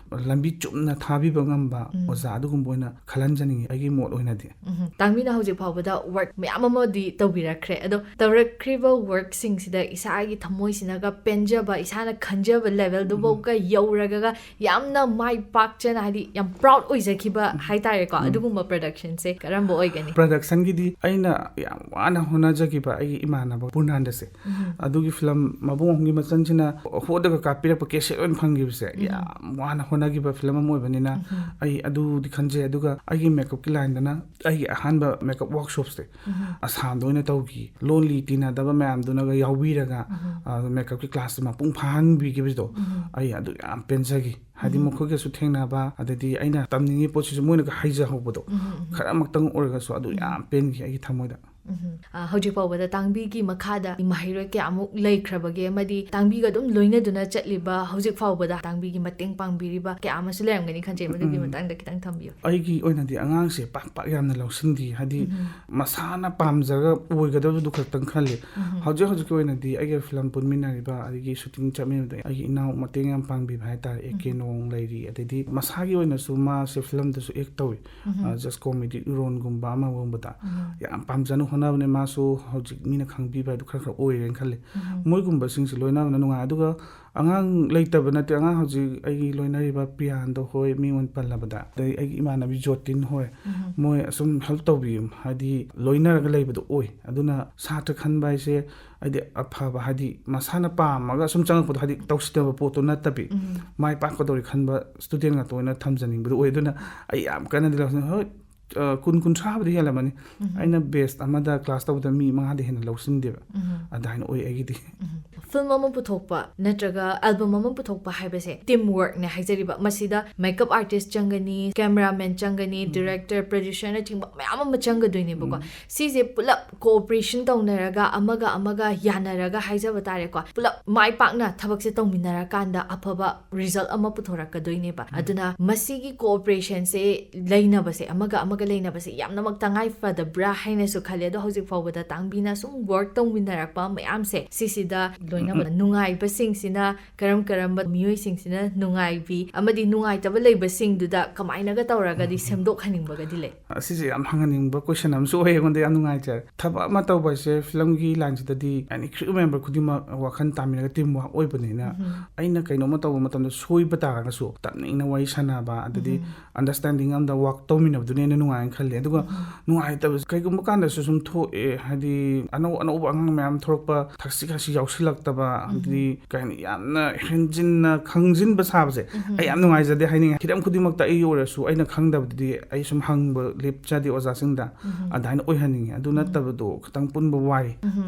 ꯂꯝꯕꯤ ꯆꯨꯝꯅ ꯊꯥꯕꯤꯕ ꯉꯝꯕ ꯎꯝ꯫ ꯑꯣꯖꯥ ꯑꯗꯨꯒꯨꯝꯕ ꯑꯣꯏꯅ ꯈꯜꯍꯟꯖꯅꯤꯡꯉꯤ, ꯑꯩꯒꯤ ꯃꯣꯠ ꯑꯣꯏꯅꯗꯤ꯫ ꯎꯝ꯫ ꯇꯥꯡꯕꯤꯅ ꯍꯧꯖꯤꯛ ꯐꯥꯎꯕꯗ ꯋꯥꯔꯛ ꯃꯌꯥꯝ ꯑꯃꯗꯤ ꯇꯧꯕꯤꯔꯛꯈ꯭ꯔꯦ, ꯑꯗꯣ ꯇꯧꯔꯛꯈ꯭ꯔꯤꯕ ꯋꯥꯔꯛꯁꯤꯡꯁꯤꯗ ꯏꯁꯥꯒꯤ ꯊꯃꯣꯏꯁꯤꯅꯒ ꯄꯦꯟꯖꯕ, ꯏꯁꯥꯅ ꯈꯟꯖꯕ ꯂꯦꯚꯦꯜꯗꯨꯐꯥꯎꯒ ꯎꯝ꯫ ꯌꯧꯔꯒ ꯌꯥꯝꯅ ꯃꯥꯏ ꯄꯥꯛꯆꯅ, ꯍꯥꯏꯗꯤ ꯌꯥꯝ ꯄ꯭ꯔꯥꯎꯗ ꯑꯣꯏꯖꯈꯤꯕ ꯎꯝ꯫ ꯍꯥꯏꯇꯥꯔꯦꯀꯣ, ꯎꯝ꯫ ꯑꯗꯨꯒꯨꯝꯕ ꯄ꯭ꯔꯗꯛꯁꯟꯁꯦ ꯀꯔꯝꯕ ꯑꯣꯏꯒꯅꯤ? ꯄ꯭ꯔꯗꯛꯁꯟꯒꯤꯗꯤ ꯑꯩꯅ ꯌꯥꯝ ꯋꯥꯅ ꯍꯣꯠꯅꯖꯈꯤꯕ ꯑꯩꯒꯤ ꯏꯃꯥꯟꯅꯕ ꯄꯨꯔꯅꯥꯟꯗꯁꯦ, ꯎꯝ꯫ ꯑꯗꯨꯒꯤ ꯐꯤꯂꯝ ꯃꯕꯨꯡ ꯑꯍꯨꯝꯒꯤ ꯃꯆꯟꯁꯤꯅ ꯍꯣꯠꯂꯒ ꯀꯥꯞꯄꯤꯔꯛꯄ ꯀꯦꯁꯦꯠ ꯑꯣꯏꯅ ꯐꯪꯈꯤꯕꯁꯦ, ꯎꯝ꯫ ꯌꯥꯝ ꯋꯥꯅ ꯍꯣꯠꯅꯈꯤꯕ ꯐꯤꯂꯝ ꯑꯃ ꯑꯣꯏꯕꯅꯤꯅ, ꯎꯝ꯫ ꯑꯩ ꯑꯗꯨꯗꯤ ꯈꯟꯖꯩ꯫ ꯑꯗꯨꯒ ꯑꯩꯒꯤ ꯃꯦꯀꯞꯀꯤ ꯂꯥꯏꯟꯗꯅ ꯑꯩꯒꯤ ꯑꯍꯥꯟꯕ ꯃꯦꯀꯞ ꯋꯥꯔꯛꯁꯣꯞꯁꯦ ꯎꯝ꯫ ꯑꯁꯥꯝꯗ ꯑꯣꯏꯅ ꯇꯧꯈꯤ꯫ ꯂꯣꯟꯂꯤ ꯇꯤꯟꯅꯗꯕ ꯃꯌꯥꯝꯗꯨꯅꯒ ꯌꯥꯎꯕꯤꯔꯒ, ꯎꯝ꯫ ꯑ, ꯃꯦꯀꯞꯀꯤ ꯀ꯭ꯂꯥꯁꯁꯦ ꯃꯄꯨꯡ ꯐꯥꯍꯟꯕꯤꯈꯤꯕꯗꯣ, ꯎꯝ꯫ ꯑꯩ ꯑꯗꯨ ꯌꯥꯝ ꯄꯦꯟꯖꯈꯤ꯫ ꯍꯥꯏꯗꯤ ꯎꯝ꯫ ꯃꯈꯣꯏꯒꯁꯨ ꯊꯦꯡꯅꯕ, ꯑꯗꯩꯗꯤ ꯑꯩꯅ ꯇꯝꯅꯤꯡꯉꯤ ꯄꯣꯠꯁꯤꯁꯨ ꯃꯣꯏꯅꯒ ꯍꯥꯏꯖꯍꯧꯕꯗꯣ, ꯎꯝ, ꯎꯝ꯫ ꯈꯔꯃꯛꯇꯪ ꯑꯣꯏꯔꯒꯁꯨ ꯑꯗꯨ ꯎꯝ꯫ ꯌꯥꯝ ꯄꯦꯟꯈꯤ ꯑꯩꯒꯤ ꯊꯃꯣꯏꯗ꯫ ꯎꯝ꯫ ꯑ, ꯍꯧꯖꯤꯛ ꯐꯥꯎꯕꯗ ꯇꯥꯡꯕꯤꯒꯤ ꯃꯈꯥꯗ ꯃꯍꯩꯔꯣꯏ ꯀꯌꯥꯃꯨꯛ ꯂꯩꯈ꯭ꯔꯕꯒꯦ, ꯑꯃꯗꯤ ꯇꯥꯡꯕꯤꯒ ꯑꯗꯨꯝ ꯂꯣꯏꯅꯗꯨꯅ ꯆꯠꯂꯤꯕ, ꯍꯧꯖꯤꯛ ꯐꯥꯎꯕꯗ ꯇꯥꯡꯕꯤꯒꯤ ꯃꯇꯦꯡ ꯄꯥꯡꯕꯤꯔꯤꯕ ꯀꯌꯥ ꯑꯃꯁꯨ ꯂꯩꯔꯝꯒꯅꯤ ꯈꯟꯖꯩ, ꯃꯗꯨꯒꯤ ꯎꯝ꯫ ꯃꯇꯥꯡꯗ ꯈꯤꯇꯪ ꯊꯝꯕꯤꯌꯨ꯫ ꯑꯩꯒꯤ ꯑꯣꯏꯅꯗꯤ ꯑꯉꯥꯡꯁꯦ ꯄꯥꯛ ꯄꯥꯛ ꯌꯥꯝꯅ ꯂꯧꯁꯤꯟꯗꯦ, ꯍꯥꯏꯗꯤ ꯎꯝ꯫ ꯃꯁꯥꯅ ꯄꯥꯝꯖꯔꯒ ꯑꯣꯏꯒꯗꯕꯗꯨ ꯈꯛꯇꯪ ꯈꯜꯂꯤ꯫ ꯎꯝ꯫ ꯍꯧꯖꯤꯛ ꯍꯧꯖꯤꯛꯀꯤ ꯑꯣꯏꯅꯗꯤ ꯑꯩꯒ ꯐꯤꯂꯝ ꯄꯨꯟꯃꯤꯟꯅꯔꯤꯕ, ꯑꯗꯒꯤ ꯁꯨꯇꯤꯡ ꯆꯠꯃꯤꯟꯅꯕꯗ ꯑꯩꯒꯤ ꯏꯅꯥꯎ ꯃꯇꯦꯡ ꯌꯥꯝ ꯄꯥꯡꯕꯤꯕ ꯍꯥꯏꯇꯥꯔꯦ, ꯑꯦ ꯀꯦ ꯎꯝ꯫ ꯅꯣꯡ ꯂꯩꯔꯤ, ꯑꯗꯩꯗꯤ ꯃꯁꯥꯒꯤ ꯑꯣꯏꯅꯁꯨ ꯃꯥꯁꯦ ꯐꯤꯂꯝꯗꯁꯨ ꯑꯦꯛ ꯇꯧꯏ꯫ ꯎꯝ꯫ ꯑ, ꯖꯁ ꯀꯣꯃꯦꯗꯤ ꯏꯔꯣꯟꯒꯨꯝꯕ ꯑꯃꯒꯨꯝꯕꯗ ꯎꯝ꯫ ꯌꯥꯝ ꯄꯥꯝꯖꯅ ꯍꯣꯠꯅꯕꯅꯦ꯫ ꯃꯥꯁꯨ ꯍꯧꯖꯤꯛ ꯃꯤꯅ ꯈꯪꯕꯤꯕ ꯍꯥꯏꯗꯨ ꯈꯔ ꯈꯔ ꯑꯣꯏꯔꯦꯅ ꯈꯜꯂꯤ꯫ ꯎꯝ꯫ ꯃꯣꯏꯒꯨꯝꯕꯁꯤꯡꯁꯦ ꯂꯣꯏꯅꯕꯅ ꯅꯨꯡꯉꯥꯏ꯫ ꯑꯗꯨꯒ ꯑꯉꯥꯡ ꯂꯩꯇꯕ ꯅꯠꯇꯦ, ꯑꯉꯥꯡ ꯍꯧꯖꯤꯛ ꯑꯩꯒꯤ ꯂꯣꯏꯅꯔꯤꯕ ꯄ꯭ꯔꯤꯌꯥꯟꯗꯣ ꯍꯣꯏ, ꯃꯤꯡ ꯑꯣꯏꯅ ꯄꯜꯂꯕꯗ, ꯑꯗꯩ ꯑꯩꯒꯤ ꯏꯃꯥꯟꯅꯕꯤ ꯖꯣꯇꯤꯟ ꯍꯣꯏ, ꯎꯝ꯫ ꯃꯣꯏ ꯑꯁꯨꯝ ꯍꯦꯜꯞ ꯇꯧꯕꯤ, ꯍꯥꯏꯗꯤ ꯂꯣꯏꯅꯔꯒ ꯂꯩꯕꯗꯣ ꯑꯣꯏ꯫ ꯑꯗꯨꯅ ꯁꯥꯇ꯭ꯔ ꯈꯟꯕ ꯍꯥꯏꯁꯦ, ꯍꯥꯏꯗꯤ ꯑꯐꯕ, ꯍꯥꯏꯗꯤ ꯃꯁꯥꯅ ꯄꯥꯝꯃꯒ ꯁꯨꯝ ꯆꯪꯉꯛꯄꯗꯣ, ꯍꯥꯏꯗꯤ ꯇꯧꯁꯤꯟꯅꯕ ꯄꯣꯠꯇꯣ ꯅꯠꯇꯕꯤ, ꯎꯝ꯫ ꯃꯥꯏ ꯄꯥꯛꯀꯗꯧꯔꯤ ꯈꯟꯕ ꯁ꯭ꯇꯨꯗꯦꯟ ꯉꯥꯛꯇ ꯑꯣꯏꯅ ꯊꯝꯖꯅꯤꯡꯕꯗꯣ ꯑꯣꯏ꯫ ꯑꯗꯨꯅ ꯑꯩ ꯌꯥꯝ ꯀꯟꯅꯗꯤ ꯂꯧꯁꯤꯟ-, ꯍꯣꯏ, ꯑ, ꯀꯨꯟ ꯀꯨꯟꯊ꯭ꯔꯥꯕꯨꯗꯤ ꯍꯦꯜꯂꯝꯃꯅꯤ꯫ ꯑꯩꯅ batch ꯑꯃꯗ class ꯇꯧꯕꯗ ꯃꯤ ꯃꯉꯥꯗꯤ ꯍꯦꯟꯅ ꯂꯧꯁꯤꯟꯗꯦꯕ꯫ ꯑꯗꯨꯃꯥꯏꯅ ꯑꯣꯏ ꯑꯩꯒꯤꯗꯤ꯫ Film ꯑꯃ ꯄꯨꯊꯣꯛꯄ ꯅꯠꯇ꯭ꯔꯒ album ꯑꯃ ꯄꯨꯊꯣꯛꯄ ꯍꯥꯏꯕꯁꯦ team workꯅꯦ ꯍꯥꯏꯖꯔꯤꯕ꯫ ꯃꯁꯤꯗ makeup artist ꯆꯪꯒꯅꯤ, cameraman ꯆꯪꯒꯅꯤ, director, producerꯅꯆꯤꯡꯕ ꯃꯌꯥꯝ ꯑꯃ ꯆꯪꯒꯗꯣꯏꯅꯦꯕꯀꯣ꯫ ꯁꯤꯁꯦ ꯄꯨꯂꯞ cooperation ꯇꯧꯅꯔꯒ, ꯑꯃꯒ ꯑꯃꯒ ꯌꯥꯅꯔꯒ ꯍꯥꯏꯖꯕ ꯇꯥꯔꯦꯀꯣ, ꯄꯨꯂꯞ ꯃꯥꯏ ꯄꯥꯛꯅ ꯊꯕꯛꯁꯦ ꯇꯧꯃꯤꯟꯅꯔꯀꯥꯟꯗ ꯑꯐꯕ result ꯑꯃ ꯄꯨꯊꯣꯔꯛꯀꯗꯣꯏꯅꯦꯕ꯫ ꯑꯗꯨꯅ ꯃꯁꯤꯒꯤ cooperationꯁꯦ ꯂꯩꯅꯕꯁꯦ, ꯑꯃꯒ ꯑꯃꯒ ꯂꯩꯅꯕꯁꯦ ꯌꯥꯝꯅꯃꯛ ꯇꯉꯥꯏ ꯐꯗꯕ꯭ꯔꯥ ꯍꯥꯏꯅꯁꯨ ꯈꯜꯂꯦ꯫ ꯑꯗꯣ ꯍꯧꯖꯤꯛ ꯐꯥꯎꯕꯗ ꯇꯥꯡꯕꯤꯅ ꯁꯨꯝ work ꯇꯧꯃꯤꯟꯅꯔꯛꯄ ꯃꯌꯥꯝꯁꯦ, ꯁꯤꯁꯤꯗ ꯂꯣꯏꯅꯕ ꯅꯨꯡꯉꯥꯏꯕꯁꯤꯡꯁꯤꯅ ꯀꯔꯝ ꯀꯔꯝꯕ ꯃꯤꯑꯣꯏꯁꯤꯡꯁꯤꯅ ꯅꯨꯡꯉꯥꯏꯕꯤ, ꯑꯃꯗꯤ ꯅꯨꯡꯉꯥꯏꯇꯕ ꯂꯩꯕꯁꯤꯡꯗꯨꯗ ꯀꯃꯥꯏꯅꯒ ꯇꯧꯔꯒꯗꯤ ꯁꯦꯝꯗꯣꯛꯍꯟꯅꯤꯡꯕꯒꯗꯤ ꯂꯩ? ꯑꯁꯤꯁꯦ ꯌꯥꯝ ꯍꯪꯍꯟꯅꯤꯡꯕ question ꯑꯃꯁꯨ ꯑꯣꯏ ꯑꯩꯉꯣꯟꯗ, ꯌꯥꯝ ꯅꯨꯡꯉꯥꯏꯖꯔꯦ꯫ ꯊꯕꯛ ꯑꯃ ꯇꯧꯕ ꯍꯥꯏꯁꯦ filmꯒꯤ lineꯁꯤꯗꯗꯤ, ꯌꯥꯅꯤ, crew member ꯈꯨꯗꯤꯡꯃꯛ ꯋꯥꯈꯜ ꯇꯥꯃꯤꯟꯅꯔꯒ team work ꯑꯣꯏꯕꯅꯤꯅ, ꯑꯩꯅ ꯀꯩꯅꯣꯝꯃ ꯇꯧꯕ ꯃꯇꯝꯗ ꯁꯣꯏꯕ ꯇꯥꯔꯒꯁꯨ ꯇꯞꯅ ꯏꯪꯅ ꯋꯥꯔꯤ ꯁꯥꯟꯅꯕ, ꯑꯗꯩꯗꯤ understanding ꯑꯃꯗ work ꯇꯧꯃꯤꯟꯅꯕꯗꯨꯅ ꯍꯦꯟꯅ ꯅꯨꯡꯉꯥꯏꯅ ꯈꯜꯂꯤ꯫ ꯑꯗꯨꯒ ꯅꯨꯡꯉꯥꯏꯇꯕꯁꯦ ꯀꯩꯒꯨꯝꯕ ꯀꯥꯟꯗꯁꯨ ꯁꯨꯝ ꯊꯣꯛꯑꯦ, ꯍꯥꯏꯗꯤ ꯑꯅꯧ ꯑꯅꯧꯕ ꯑꯉꯥꯡ ꯃꯌꯥꯝ ꯊꯣꯛꯂꯛꯄ, ꯊꯛꯁꯤ ꯈꯥꯁꯤ ꯌꯥꯎꯁꯤꯜꯂꯛꯇꯕ, ꯍꯥꯏꯗꯤ ꯀꯩ ꯍꯥꯏꯅꯤ, ꯌꯥꯝꯅ ꯍꯦꯟꯖꯤꯟꯅ ꯈꯪꯖꯤꯟꯕ ꯁꯥꯕꯁꯦ ꯑꯩ ꯌꯥꯝ ꯅꯨꯡꯉꯥꯏꯖꯗꯦ ꯍꯥꯏꯅꯤꯡꯉꯦ꯫ ꯍꯤꯔꯝ ꯈꯨꯗꯤꯡꯃꯛꯇ ꯑꯩ ꯑꯣꯏꯔꯁꯨ ꯑꯩꯅ ꯈꯪꯗꯕꯗꯨꯗꯤ ꯑꯩ ꯁꯨꯝ ꯍꯪꯕ ꯂꯦꯞꯆꯗꯦ ꯑꯣꯖꯥꯁꯤꯡꯗ꯫ ꯑꯗꯨꯃꯥꯏꯅ ꯑꯣꯏꯍꯟꯅꯤꯡꯉꯦ꯫ ꯑꯗꯨ ꯅꯠꯇꯕꯗꯣ ꯈꯤꯇꯪ ꯄꯨꯟꯕ ꯋꯥꯏ꯫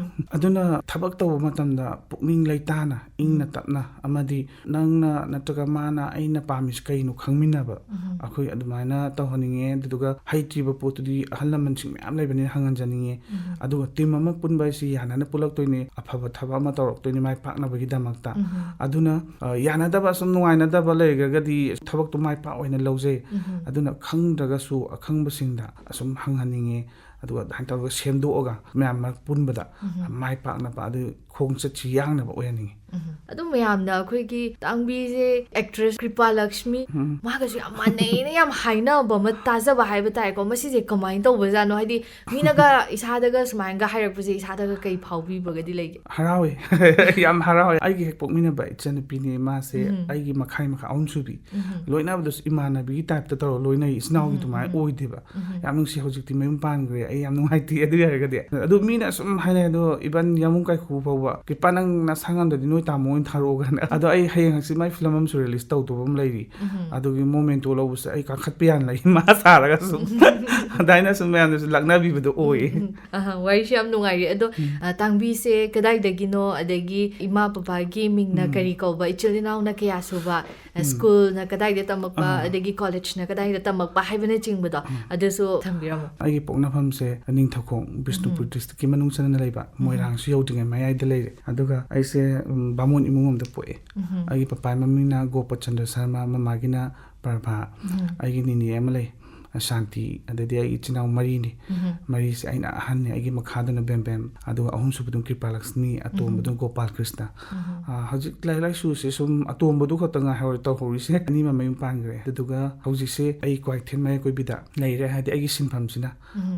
ꯑꯗꯨꯅ ꯊꯕꯛ ꯇꯧꯕ ꯃꯇꯝꯗ ꯄꯨꯛꯅꯤꯡ ꯂꯩꯇꯥꯅ, ꯏꯪꯅ ꯇꯞꯅ, ꯑꯃꯗꯤ ꯅꯪꯅ ꯅꯠꯇ꯭ꯔꯒ ꯃꯥꯅ ꯑꯩꯅ ꯄꯥꯝꯃꯤꯁꯤ ꯀꯩꯅꯣ ꯈꯪꯃꯤꯟꯅꯕ, ꯑꯩꯈꯣꯏ ꯑꯗꯨꯃꯥꯏꯅ ꯇꯧꯍꯟꯅꯤꯡꯉꯦ꯫ ꯑꯗꯨꯗꯨꯒ ꯍꯩꯇ꯭ꯔꯤꯕ ꯄꯣꯠꯇꯨꯗꯤ ꯑꯍꯜ ꯂꯃꯟꯁꯤꯡ ꯃꯌꯥꯝ ꯂꯩꯕꯅꯤꯅ ꯍꯪꯍꯟꯖꯅꯤꯡꯉꯦ꯫ ꯑꯗꯨꯒ team ꯑꯃ ꯄꯨꯟꯕ ꯍꯥꯏꯁꯤ ꯌꯥꯅꯅ ꯄꯨꯜꯂꯛꯇꯣꯏꯅꯤ, ꯑꯐꯕ ꯊꯕꯛ ꯑꯃ ꯇꯧꯔꯛꯇꯣꯏꯅꯤ ꯃꯥꯏ ꯄꯥꯛꯅꯕꯒꯤꯗꯃꯛꯇ꯫ ꯑꯗꯨꯅ, ꯑ, ꯌꯥꯅꯗꯕ, ꯁꯨꯝ ꯅꯨꯡꯉꯥꯏꯅꯗꯕ ꯂꯩꯔꯒꯗꯤ ꯊꯕꯛꯇꯣ ꯃꯥꯏ ꯄꯥꯛꯑꯣꯏꯅ ꯂꯧꯖꯩ꯫ ꯑꯗꯨꯅ ꯈꯪꯗ꯭ꯔꯒꯁꯨ ꯑꯈꯪꯕꯁꯤꯡꯗ ꯑꯁꯨꯝ ꯍꯪꯍꯟꯅꯤꯡꯉꯦ꯫ ꯑꯗꯨꯒ ꯑꯗꯨꯃꯥꯏꯅ ꯇꯧꯔꯒ ꯁꯦꯝꯗꯣꯛꯑꯒ ꯃꯌꯥꯝ ꯃꯔꯛ ꯄꯨꯟꯕꯗ ꯃꯥꯏ ꯄꯥꯛꯅꯕ, ꯑꯗꯨ ꯈꯣꯡꯆꯠꯁꯤ ꯌꯥꯡꯅꯕ ꯑꯣꯏꯍꯟꯅꯤꯡꯉꯤ꯫ ꯑꯗꯨꯝ ꯃꯌꯥꯝꯅ ꯑꯩꯈꯣꯏꯒꯤ ꯇꯥꯡꯕꯤꯁꯦ actress ꯀ꯭ꯔꯤꯄꯥ ꯂꯛꯁꯃꯤ, ꯃꯥꯒꯁꯨ ꯌꯥꯝ ꯃꯥꯟꯅꯩꯅ ꯌꯥꯝ ꯍꯥꯏꯅꯕ ꯑꯃ ꯇꯥꯖꯕ ꯍꯥꯏꯕ ꯇꯥꯏꯀꯣ꯫ ꯃꯁꯤꯁꯦ ꯀꯃꯥꯏꯅ ꯇꯧꯕꯖꯥꯠꯅꯣ? ꯍꯥꯏꯗꯤ ꯃꯤꯅꯒ ꯏꯁꯥꯗꯒ ꯁꯨꯃꯥꯏꯅꯒ ꯍꯥꯏꯔꯛꯄꯁꯦ ꯏꯁꯥꯗꯒ ꯀꯩ ꯐꯥꯎꯕꯤꯕꯒꯗꯤ ꯂꯩꯒꯦ? ꯍꯔꯥꯎꯋꯦ꯫ ꯌꯥꯝ ꯍꯔꯥꯎꯋꯦ꯫ ꯑꯩꯒꯤ ꯍꯦꯛ ꯄꯣꯛꯃꯤꯟꯅꯕ ꯏꯆꯟꯅꯨꯄꯤꯅꯦ ꯃꯥꯁꯦ꯫ ꯑꯩꯒꯤ ꯃꯈꯥꯏ ꯃꯈꯥ ꯑꯍꯨꯝ ꯁꯨꯕꯤ꯫ ꯂꯣꯏꯅꯕꯗꯁꯨ ꯏꯃꯥꯟꯅꯕꯤꯒꯤ typeꯇ ꯇꯧꯔ ꯂꯣꯏꯅꯩ, ꯏꯆꯤꯟ ꯏꯅꯥꯎꯒꯤ ꯑꯗꯨꯃꯥꯏꯅ ꯑꯣꯏꯗꯦꯕ꯫ ꯌꯥꯝ ꯅꯨꯡꯁꯤ꯫ ꯍꯧꯖꯤꯛꯇꯤ ꯃꯌꯨꯝ ꯄꯥꯟꯈ꯭ꯔꯦ꯫ ꯑꯩ ꯌꯥꯝ ꯅꯨꯡꯉꯥꯏꯇꯦ ꯑꯗꯨ ꯍꯥꯏꯔꯒꯗꯤ꯫ ꯑꯗꯨ ꯃꯤꯅ ꯑꯁꯨꯝ ꯍꯥꯏꯅꯩ, ꯑꯗꯣ even ꯌꯥꯃꯨꯡ ꯀꯥꯏꯈꯨ ꯐꯥꯎꯕ "ꯀ꯭ꯔꯤꯄꯥ, ꯅꯪ ꯅꯁꯥ ꯉꯝꯗ꯭ꯔꯗꯤ ꯅꯣꯏ ꯇꯥꯃꯣ ꯑꯣꯏꯅ ꯊꯥꯔꯛꯑꯣ" ꯀꯥꯏꯅ꯫ ꯑꯗꯣ ꯑꯩ ꯍꯌꯦꯡ ꯍꯪꯆꯤꯠ ꯃꯥꯏ ꯐꯤꯂꯝ ꯑꯃꯁꯨ ꯔꯤꯂꯤꯁ ꯇꯧꯗꯧꯕ ꯑꯃ ꯂꯩꯔꯤ꯫ ꯑꯗꯨꯒꯤ ꯃꯣꯃꯦꯟꯇꯣ ꯂꯧꯕꯁꯦ ꯑꯩ ꯀꯥꯈꯠꯄ ꯌꯥꯅ ꯂꯩ ꯃꯥ ꯁꯥꯔꯒ ꯁꯨꯝ꯫ ꯑꯗꯨꯃꯥꯏꯅ ꯁꯨꯝ ꯃꯌꯥꯝꯗꯁꯨ ꯂꯛꯅꯕꯤꯕꯗꯣ ꯑꯣꯏꯌꯦ꯫ ꯎꯝ, ꯎꯝ꯫ ꯑꯍ, ꯋꯥꯔꯤꯁꯨ ꯌꯥꯝ ꯅꯨꯡꯉꯥꯏꯔꯤ꯫ ꯑꯗꯣ, ꯑ, ꯇꯥꯡꯕꯤꯁꯦ ꯀꯗꯥꯏꯗꯒꯤꯅꯣ? ꯑꯗꯒꯤ ꯏꯃꯥ ꯄꯄꯥꯒꯤ ꯃꯤꯡꯅ ꯀꯔꯤ ꯀꯧꯕ? ꯏꯆꯤꯜ ꯏꯅꯥꯎꯅ ꯀꯌꯥ ꯁꯨꯕ? ꯑ, ꯁ꯭ꯀꯨꯜꯅ ꯀꯗꯥꯏꯗ ꯇꯝꯃꯛꯄ? ꯑꯗꯒꯤ ꯀꯣꯂꯦꯖꯅ ꯀꯗꯥꯏꯗ ꯇꯝꯃꯛꯄ ꯍꯥꯏꯕꯅꯆꯤꯡꯕꯗꯣ, ꯑꯗꯨꯁꯨ ꯊꯝꯕꯤꯔꯝꯃꯣ꯫ ꯑꯩꯒꯤ ꯄꯣꯛꯅꯐꯝꯁꯦ ꯅꯤꯡꯊꯧꯈꯣꯡ, ꯕꯤꯁꯅꯨꯄꯨꯔ ꯗꯤꯁꯇ꯭ꯔꯤꯛꯀꯤ ꯃꯅꯨꯡ ꯆꯟꯅ ꯂꯩꯕ, ꯃꯣꯏꯔꯥꯡꯁꯨ ꯌꯧꯗ꯭ꯔꯤꯉꯩ ꯃꯌꯥꯏꯗ ꯂꯩꯔꯦ꯫ ꯑꯗꯨꯒ ꯑꯩꯁꯦ, ꯎꯝ, ꯕꯥꯃꯣꯟ ꯏꯃꯨꯡ ꯑꯃꯗ ꯄꯣꯛꯑꯦ꯫ ꯑꯩꯒꯤ ꯄꯄꯥꯒꯤ ꯃꯃꯤꯡꯅ ꯒꯣꯄꯆꯟꯗ꯭ꯔ ꯁꯔꯃ, ꯃꯃꯥꯒꯤꯅ ꯄ꯭ꯔꯚꯥ꯫ ꯑꯩꯒꯤ ꯅꯤꯅꯦ ꯑꯃ ꯂꯩ, ꯁꯥꯟꯇꯤ꯫ ꯑꯗꯩꯗꯤ ꯑꯩ ꯏꯆꯤꯟ ꯏꯅꯥꯎ ꯃꯔꯤꯅꯤ꯫ ꯃꯔꯤꯁꯦ ꯑꯩꯅ ꯑꯍꯟꯅꯤ, ꯑꯩꯒꯤ ꯃꯈꯥꯗꯨꯅ ꯕꯦꯝꯕꯦꯝ, ꯑꯗꯨꯒ ꯑꯍꯨꯝꯁꯨꯕꯗꯨꯅ ꯀ꯭ꯔꯤꯄꯥꯂꯛꯁꯃꯤ, ꯑꯇꯣꯝꯕꯗꯨꯅ ꯒꯣꯄꯥꯜ ꯀ꯭ꯔꯤꯁꯅ꯫ ꯑ, ꯍꯧꯖꯤꯛ ꯂꯥꯏꯔꯤꯛ ꯂꯥꯏꯁꯨꯁꯦ ꯁꯨꯝ ꯑꯇꯣꯝꯕꯗꯨ ꯈꯛꯇ ꯉꯥꯏꯍꯧꯔꯦ ꯇꯧꯍꯧꯔꯤꯁꯦ, ꯑꯅꯤꯃ ꯃꯌꯨꯝ ꯄꯥꯟꯈ꯭ꯔꯦ꯫ ꯑꯗꯨꯗꯨꯒ ꯍꯧꯖꯤꯛꯁꯦ ꯑꯩ ꯀ꯭ꯋꯥꯏꯊꯦꯜ ꯃꯌꯥꯏ ꯀꯣꯏꯕꯤꯗ ꯂꯩꯔꯦ, ꯍꯥꯏꯗꯤ ꯑꯩꯒꯤ ꯁꯤꯟꯐꯝꯁꯤꯅ꯫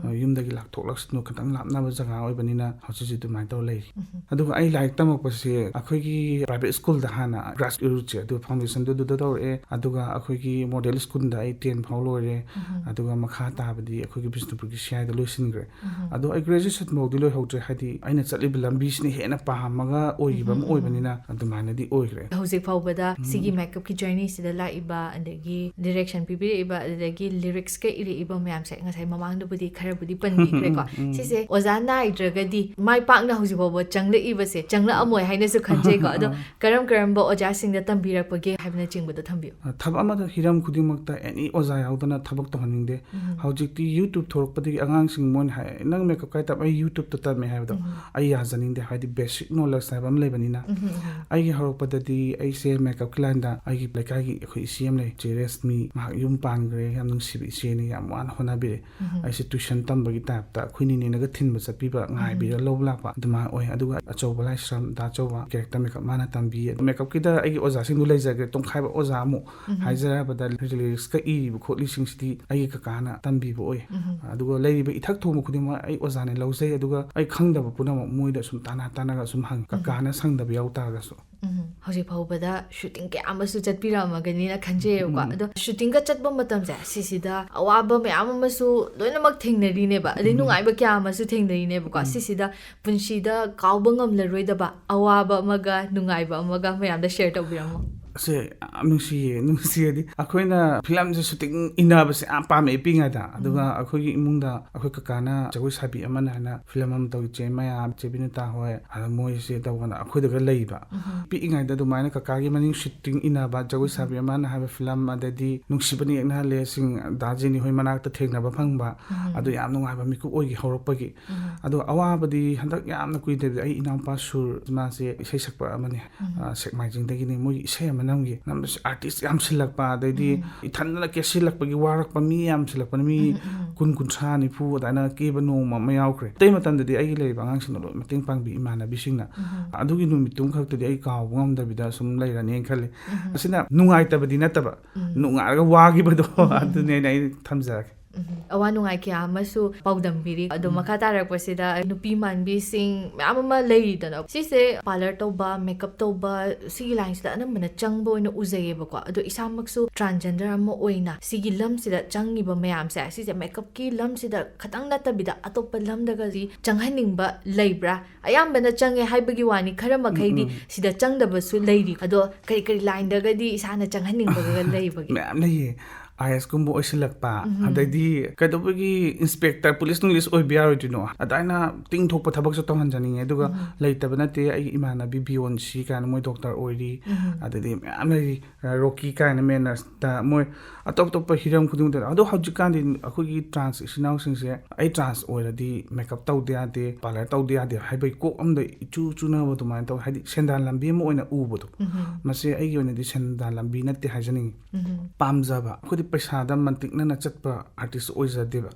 ꯑ, ꯌꯨꯝꯗꯒꯤ ꯂꯥꯛꯊꯣꯛ ꯂꯥꯛꯁꯤꯟꯗꯣ ꯈꯤꯇꯪ ꯂꯥꯞꯅꯕ ꯖꯒꯥ ꯑꯣꯏꯕꯅꯤꯅ ꯍꯧꯖꯤꯛ ꯍꯧꯖꯤꯛ ꯑꯗꯨꯃꯥꯏꯅ ꯇꯧꯔ ꯂꯩꯔꯤ꯫ ꯑꯗꯨꯒ ꯑꯩ ꯂꯥꯏꯔꯤꯛ ꯇꯝꯃꯛꯄꯁꯦ ꯑꯩꯈꯣꯏꯒꯤ ꯄ꯭ꯔꯥꯏꯚꯦꯠ ꯁ꯭ꯀꯨꯜꯗ ꯍꯥꯟꯅ ꯒ꯭ꯔꯥꯁ ꯔꯨꯠꯁꯦ ꯑꯗꯨ ꯐꯥꯎꯟꯗꯦꯁꯟꯗꯨ ꯑꯗꯨꯗ ꯇꯧꯔꯛꯑꯦ꯫ ꯑꯗꯨꯒ ꯑꯩꯈꯣꯏꯒꯤ ꯃꯣꯗꯦꯜ ꯁ꯭ꯀꯨꯜꯗ ꯑꯩ ꯇꯦꯟ ꯐꯥꯎ ꯂꯣꯏꯔꯦ꯫ ꯑꯗꯨꯒ ꯃꯈꯥ ꯇꯥꯕꯗꯤ ꯑꯩꯈꯣꯏꯒꯤ ꯕꯤꯁꯅꯨꯄꯨꯔꯒꯤ ꯁꯤ ꯑꯥꯏꯗ ꯂꯣꯏꯁꯤꯟꯈ꯭ꯔꯦ꯫ ꯑꯗꯣ ꯑꯩ ꯒ꯭ꯔꯦꯖꯨꯑꯦꯁꯟ ꯐꯥꯎꯗꯤ ꯂꯣꯏꯍꯧꯗ꯭ꯔꯦ, ꯍꯥꯏꯗꯤ ꯑꯩꯅ ꯆꯠꯂꯤꯕ ꯂꯝꯕꯤꯁꯤꯅ ꯍꯦꯟꯅ ꯄꯥꯝꯃꯒ ꯑꯣꯏꯈꯤꯕ ꯑꯃ ꯑꯣꯏꯕꯅꯤꯅ ꯑꯗꯨꯃꯥꯏꯅꯗꯤ ꯑꯣꯏꯈ꯭ꯔꯦ꯫ ꯍꯧꯖꯤꯛ ꯐꯥꯎꯕꯗ ꯁꯤꯒꯤ ꯃꯦꯀꯞꯀꯤ ꯖꯔꯅꯤꯁꯤꯗ ꯂꯥꯛꯏꯕ, ꯑꯗꯒꯤ ꯗꯤꯔꯦꯛꯁꯟ ꯄꯤꯕꯤꯔꯛꯏꯕ, ꯑꯗꯒꯤ ꯂꯤꯔꯤꯛꯁꯀ ꯏꯔꯛꯏꯕ ꯃꯌꯥꯝꯁꯦ, ꯉꯁꯥꯏ ꯃꯃꯥꯡꯗꯕꯨꯗꯤ ꯈꯔꯕꯨꯗꯤ ꯄꯟꯕꯤꯈ꯭ꯔꯦꯀꯣ꯫ ꯁꯤꯁꯦ ꯑꯣꯖꯥ ꯅꯥꯏꯗ꯭ꯔꯒꯗꯤ ꯃꯥꯏ ꯄꯥꯛꯅ ꯍꯧꯖꯤꯛ ꯐꯥꯎꯕ ꯆꯪꯂꯛꯏꯕꯁꯦ, ꯆꯪꯂꯛꯑꯝꯃꯣꯏ ꯍꯥꯏꯅꯁꯨ ꯈꯟꯖꯩꯀꯣ꯫ ꯑꯗꯣ ꯀꯔꯝ ꯀꯔꯝꯕ ꯑꯣꯖꯥꯁꯤꯡꯗ ꯇꯝꯕꯤꯔꯛꯄꯒꯦ ꯍꯥꯏꯕꯅꯆꯤꯡꯕꯗꯣ ꯊꯝꯕꯤꯌꯨ꯫ ꯊꯕꯛ ꯑꯃꯗ ꯍꯤꯔꯝ ꯈꯨꯗꯤꯡꯃꯛꯇ ꯑꯦꯅꯤ ꯑꯣꯖꯥ ꯌꯥꯎꯗꯅ ꯊꯕꯛ ꯇꯧꯍꯟꯅꯤꯡꯗꯦ꯫ ꯍꯧꯖꯤꯛꯇꯤ YouTube ꯊꯣꯔꯛꯄꯗꯒꯤ ꯑꯉꯥꯡꯁꯤꯡ ꯃꯣꯏꯅ ꯍꯥꯏ, "ꯅꯪ ꯃꯦꯀꯞ ꯀꯥꯏ ꯇꯝ?" "ꯑꯩ YouTube ꯇ ꯇꯝꯃꯦ" ꯍꯥꯏꯕꯗꯣ ꯑꯩ ꯌꯥꯖꯅꯤꯡꯗꯦ, ꯍꯥꯏꯗꯤ ꯕꯦꯁꯤꯛ ꯅꯣꯂꯦꯖ ꯍꯥꯏꯕ ꯑꯃ ꯂꯩꯕꯅꯤꯅ꯫ ꯑꯩꯒꯤ ꯍꯧꯔꯛꯄꯗꯗꯤ ꯑꯩꯁꯦ ꯃꯦꯀꯞꯀꯤ ꯂꯥꯏꯟꯗ ꯑꯩꯒꯤ ꯂꯩꯀꯥꯏꯒꯤ ꯑꯩꯈꯣꯏ ꯏꯆꯦ ꯑꯃ ꯂꯩ, ꯆꯦ ꯔꯦꯁꯃꯤ, ꯃꯍꯥꯛ ꯌꯨꯝ ꯄꯥꯟꯈ꯭ꯔꯦ, ꯌꯥꯝ ꯅꯨꯡꯁꯤꯕ ꯏꯆꯦꯅꯤ, ꯌꯥꯝ ꯋꯥꯅ ꯍꯣꯠꯅꯕꯤꯔꯦ꯫ ꯑꯩꯁꯦ ꯇ꯭ꯋꯤꯁꯟ ꯇꯝꯕꯒꯤ ꯇꯥꯏꯞꯇ ꯑꯩꯈꯣꯏ ꯅꯤꯅꯦꯅꯒ ꯊꯤꯟꯕ ꯆꯠꯄꯤꯕ, ꯉꯥꯏꯕꯤꯔ ꯂꯧꯕ ꯂꯥꯛꯄ ꯑꯗꯨꯃꯥꯏꯅ ꯑꯣꯏ꯫ ꯑꯗꯨꯒ ꯑꯆꯧꯕ ꯂꯥꯏꯁ꯭ꯔꯝ, ꯗꯥ ꯑꯆꯧꯕ, ꯀꯦꯔꯦꯛꯇꯔ ꯃꯦꯀꯞ ꯃꯥꯅ ꯇꯝꯕꯤ꯫ ꯑꯗꯨ ꯃꯦꯀꯞꯀꯤꯗ ꯑꯩꯒꯤ ꯑꯣꯖꯥꯁꯤꯡꯗꯨ ꯂꯩꯖꯒꯦ, ꯇꯣꯡꯈꯥꯏꯕ ꯑꯣꯖꯥ ꯑꯃꯨꯛ ꯍꯥꯏꯖꯔꯕꯗ ꯂꯤꯔꯤꯛꯁꯀ ꯏꯔꯤꯕ ꯈꯣꯠꯂꯤꯁꯤꯡꯁꯤꯗꯤ ꯑꯩꯒꯤ ꯀꯀꯥꯅ ꯇꯝꯕꯤꯕ ꯑꯣꯏ꯫ ꯑꯗꯨꯒ ꯂꯩꯔꯤꯕ ꯏꯊꯛ ꯊꯣꯡꯕ ꯈꯨꯗꯤꯡꯃꯛ ꯑꯩ ꯑꯣꯖꯥꯅ ꯂꯧꯖꯩ꯫ ꯑꯗꯨꯒ ꯑꯩ ꯈꯪꯗꯕ ꯄꯨꯝꯅꯃꯛ ꯃꯣꯏꯗ ꯁꯨꯝ ꯇꯥꯟꯅ ꯇꯥꯟꯅꯒ ꯁꯨꯝ ꯍꯪꯉꯤ, ꯀꯀꯥꯅ ꯁꯪꯗꯕ ꯌꯥꯎ ꯇꯥꯔꯒꯁꯨ꯫ ꯍꯧꯖꯤꯛ ꯐꯥꯎꯕꯗ ꯁꯨꯇꯤꯡ ꯀꯌꯥ ꯑꯃꯁꯨ ꯆꯠꯄꯤꯔꯛꯑꯝꯃꯒꯅꯤꯅ ꯈꯟꯖꯩꯌꯦꯕꯀꯣ꯫ ꯑꯗꯣ ꯁꯨꯇꯤꯡꯒ ꯆꯠꯄ ꯃꯇꯝꯁꯦ, ꯁꯤꯁꯤꯗ ꯑꯋꯥꯕ ꯃꯌꯥꯝ ꯑꯃꯁꯨ ꯂꯣꯏꯅꯃꯛ ꯊꯦꯡꯅꯔꯤꯅꯦꯕ, ꯑꯗꯩ ꯅꯨꯡꯉꯥꯏꯕ ꯀꯌꯥ ꯑꯃꯁꯨ ꯊꯦꯡꯅꯔꯤꯅꯦꯕꯀꯣ꯫ ꯁꯤꯁꯤꯗ ꯄꯨꯟꯁꯤꯗ ꯀꯥꯎꯕ ꯉꯝꯂꯔꯣꯏꯗꯕ ꯑꯋꯥꯕ ꯑꯃꯒ ꯅꯨꯡꯉꯥꯏꯕ ꯑꯃꯒ ꯃꯌꯥꯝꯗ ꯁꯦꯌꯔ ꯇꯧꯕꯤꯔꯝꯃꯣ꯫ ꯑꯁꯦ ꯌꯥꯝ ꯅꯨꯡꯁꯤꯌꯦ꯫ ꯅꯨꯡꯁꯤꯔꯗꯤ ꯑꯩꯈꯣꯏꯅ ꯐꯤꯂꯝꯁꯦ ꯁꯨꯇꯤꯡ ꯏꯟꯅꯕꯁꯦ ꯌꯥꯝ ꯄꯥꯝꯃꯛꯑꯦ ꯄꯤꯛꯏꯉꯩꯗ꯫ ꯑꯗꯨꯒ ꯑꯩꯈꯣꯏꯒꯤ ꯏꯃꯨꯡꯗ ꯑꯩꯈꯣꯏ ꯀꯀꯥꯅ ꯖꯒꯣꯏ ꯁꯥꯕꯤ ꯑꯃꯅ ꯍꯥꯏꯅ ꯐꯤꯂꯝ ꯑꯃ ꯇꯧ, ꯏꯆꯦ ꯃꯌꯥꯝ, ꯏꯆꯦ ꯕꯤꯅꯤꯇꯥ ꯍꯣꯏ, ꯑꯗ ꯃꯣꯏꯁꯦ ꯇꯧꯕꯅ ꯑꯩꯈꯣꯏꯗꯒ ꯂꯩꯕ꯫ ꯄꯤꯛꯏꯉꯩꯗ ꯑꯗꯨꯃꯥꯏꯅ ꯀꯀꯥꯒꯤ ꯃꯅꯤꯡ ꯁꯨꯇꯤꯡ ꯏꯟꯅꯕ, ꯖꯒꯣꯏ ꯁꯥꯕꯤ ꯑꯃꯅ ꯍꯥꯏꯕ ꯐꯤꯂꯝ, ꯑꯗꯩꯗꯤ ꯅꯨꯡꯁꯤꯕꯅ ꯌꯦꯛꯅꯍꯜꯂꯦ, ꯁꯤꯡ ꯗꯥ ꯖꯦꯅꯤ ꯍꯣꯏ ꯃꯅꯥꯛꯇ ꯊꯦꯡꯅꯕ ꯐꯪꯕ꯫ ꯑꯗꯨ ꯌꯥꯝ ꯅꯨꯡꯉꯥꯏꯕ ꯃꯤꯀꯨꯞ ꯑꯣꯏꯒꯤ ꯍꯧꯔꯛꯄꯒꯤ꯫ ꯑꯗꯣ ꯑꯋꯥꯕꯗꯤ ꯍꯟꯗꯛ ꯌꯥꯝꯅ ꯀꯨꯏꯗꯕꯤꯗ ꯑꯩ ꯏꯅꯥꯎꯄꯥ ꯁꯨꯔ, ꯃꯥꯁꯦ ꯏꯁꯩ ꯁꯛꯄ ꯑꯃꯅꯤ꯫ ꯑ, ꯁꯦꯛꯃꯥꯏꯖꯤꯡꯗꯒꯤꯅꯤ꯫ ꯃꯣꯏꯒꯤ ꯏꯁꯩ ꯑꯃ ꯅꯝꯈꯤ꯫ ꯅꯝꯕꯁꯦ ꯑꯥꯔꯇꯤꯁ ꯌꯥꯝꯁꯤꯜꯂꯛꯄ, ꯑꯗꯩꯗꯤ ꯏꯊꯟꯗꯅ ꯀꯦꯁꯤꯜꯂꯛꯄꯒꯤ ꯋꯥꯔꯛꯄ ꯃꯤ ꯌꯥꯝꯁꯤꯜꯂꯛꯄꯅ, ꯃꯤ ꯀꯨꯟ, ꯀꯨꯟꯊ꯭ꯔꯥ, ꯅꯤꯐꯨ ꯑꯗꯨꯃꯥꯏꯅ ꯀꯦꯕ ꯅꯣꯡꯃ ꯑꯃ ꯌꯥꯎꯈ꯭ꯔꯦ꯫ ꯑꯇꯩ ꯃꯇꯝꯗꯗꯤ ꯑꯩꯒꯤ ꯂꯩꯔꯤꯕ ꯑꯉꯥꯡꯁꯤꯡꯅ ꯂꯣꯏ ꯃꯇꯦꯡ ꯄꯥꯡꯕꯤ, ꯏꯃꯥꯟꯅꯕꯤꯁꯤꯡꯅ꯫ ꯑꯗꯨꯒꯤ ꯅꯨꯃꯤꯠꯇꯨꯝ ꯈꯛꯇꯗꯤ ꯑꯩ ꯀꯥꯎꯕ ꯉꯝꯗꯕꯤꯗ ꯁꯨꯝ ꯂꯩꯔꯅꯤꯅ ꯈꯜꯂꯤ꯫ ꯑꯁꯤꯅ ꯅꯨꯡꯉꯥꯏꯇꯕꯗꯤ ꯅꯠꯇꯕ, ꯅꯨꯡꯉꯥꯏꯔꯒ ꯋꯥꯈꯤꯕꯗꯣ, ꯑꯗꯨꯅꯦꯅ ꯑꯩ ꯊꯝꯖꯔꯒꯦ꯫ ꯎꯝ, ꯑꯋꯥ ꯅꯨꯡꯉꯥꯏ ꯀꯌꯥ ꯑꯃꯁꯨ ꯄꯥꯎꯗꯝꯕꯤꯔꯤ꯫ ꯑꯗꯣ ꯃꯈꯥ ꯇꯥꯔꯛꯄꯁꯤꯗ ꯅꯨꯄꯤ ꯃꯥꯟꯕꯤꯁꯤꯡ ꯃꯌꯥꯝ ꯑꯃ ꯂꯩꯔꯤꯗꯅ, ꯁꯤꯁꯦ ꯄꯥꯔꯂꯔ ꯇꯧꯕ, ꯃꯦꯀꯞ ꯇꯧꯕ, ꯁꯤꯒꯤ ꯂꯥꯏꯟꯁꯤꯗ ꯑꯅꯝꯕꯅ ꯆꯪꯕ ꯑꯣꯏꯅ ꯎꯖꯩꯌꯦꯕꯀꯣ꯫ ꯑꯗꯣ ꯏꯁꯥꯃꯛꯁꯨ ꯇ꯭ꯔꯥꯟꯖꯦꯟꯗꯔ ꯑꯃ ꯑꯣꯏꯅ ꯁꯤꯒꯤ ꯂꯝꯁꯤꯗ ꯆꯪꯉꯤꯕ ꯃꯌꯥꯝꯁꯦ, ꯁꯤꯁꯦ ꯃꯦꯀꯞꯀꯤ ꯂꯝꯁꯤꯗ ꯈꯇꯪ ꯅꯠꯇꯕꯤꯗ ꯑꯇꯣꯞꯄ ꯂꯝꯗꯒꯗꯤ ꯆꯪꯍꯟꯅꯤꯡꯕ ꯂꯩꯕ꯭ꯔꯥ? ꯑꯌꯥꯝꯕꯅ ꯆꯪꯉꯦ ꯍꯥꯏꯕꯒꯤ ꯋꯥꯅꯤ, ꯈꯔ ꯃꯈꯩꯗꯤ ꯁꯤꯗ ꯆꯪꯗꯕꯁꯨ ꯂꯩꯔꯤ꯫ ꯑꯗꯣ ꯀꯔꯤ ꯀꯔꯤ ꯂꯥꯏꯟꯗꯒꯗꯤ ꯏꯁꯥꯅ ꯆꯪꯍꯟꯅꯤꯡꯕꯒ ꯂꯩꯕꯒꯦ? ꯃꯌꯥꯝ ꯂꯩꯌꯦ꯫ ꯑꯥꯏ ꯑꯦꯁ ꯀꯨꯝꯕ ꯑꯣꯏꯁꯤꯜꯂꯛꯄ, ꯑꯗꯩꯗꯤ ꯀꯩꯗꯧꯕꯒꯤ ꯏꯟꯁꯄꯦꯛꯇꯔ, ꯄꯨꯂꯤꯁ ꯅꯨꯡꯂꯤꯁ ꯑꯣꯏꯕ ꯌꯥꯔꯣꯏꯗꯣꯏꯅꯣ? ꯑꯗꯨꯃꯥꯏꯅ ꯇꯤꯡꯊꯣꯛꯄ ꯊꯕꯛꯁꯨ ꯇꯧꯍꯟꯖꯅꯤꯡꯉꯦ꯫ ꯑꯗꯨꯒ ꯂꯩꯇꯕ ꯅꯠꯇꯦ, ꯑꯩꯒꯤ ꯏꯃꯥꯟꯅꯕꯤ ꯕꯤꯌꯣꯟꯁꯤ ꯀꯥꯏꯅ, ꯃꯣꯏ ꯗꯣꯛꯇꯔ ꯑꯣꯏꯔꯤ꯫ ꯑꯗꯩꯗꯤ ꯃꯌꯥꯝ ꯂꯩꯔꯤ, ꯔꯣꯀꯤ ꯀꯥꯏꯅ, ꯃꯦꯅꯔꯁꯇ, ꯃꯣꯏ ꯑꯇꯣꯞ ꯑꯇꯣꯞꯄ ꯍꯤꯔꯝ ꯈꯨꯗꯤꯡꯃꯛꯇ꯫ ꯑꯗꯣ ꯍꯧꯖꯤꯛꯀꯥꯟꯗꯤ ꯑꯩꯈꯣꯏꯒꯤ ꯇ꯭ꯔꯥꯟꯁ ꯏꯆꯤꯟ ꯏꯅꯥꯎꯁꯤꯡꯁꯦ, ꯑꯩ ꯇ꯭ꯔꯥꯟꯁ ꯑꯣꯏꯔꯗꯤ ꯃꯦꯀꯞ ꯇꯧꯗ ꯌꯥꯗꯦ, ꯄꯥꯔꯂꯔ ꯇꯧꯗ ꯌꯥꯗꯦ ꯍꯥꯏꯕꯒꯤ ꯀꯣꯛ ꯑꯃꯗ ꯏꯆꯨ ꯆꯨꯅꯕ ꯑꯗꯨꯃꯥꯏꯅ ꯇꯧꯋꯦ꯫ ꯍꯥꯏꯗꯤ ꯁꯦꯟꯗꯥꯟ ꯂꯝꯕꯤ ꯑꯃ ꯑꯣꯏꯅ ꯎꯕꯗꯣ꯫ ꯃꯁꯤ ꯑꯩꯒꯤ ꯑꯣꯏꯅꯗꯤ ꯁꯦꯟꯗꯥꯟ ꯂꯝꯕꯤ ꯅꯠꯇꯦ ꯍꯥꯏꯖꯅꯤꯡꯉꯤ꯫ ꯄꯥꯝꯖꯕ, ꯑꯩꯈꯣꯏꯗꯤ ꯄꯩꯁꯥꯗ ꯃꯟꯇꯤꯛꯅꯅ ꯆꯠꯄ ꯑꯥꯔꯇꯤꯁ ꯑꯣꯏꯖꯗꯦꯕ꯫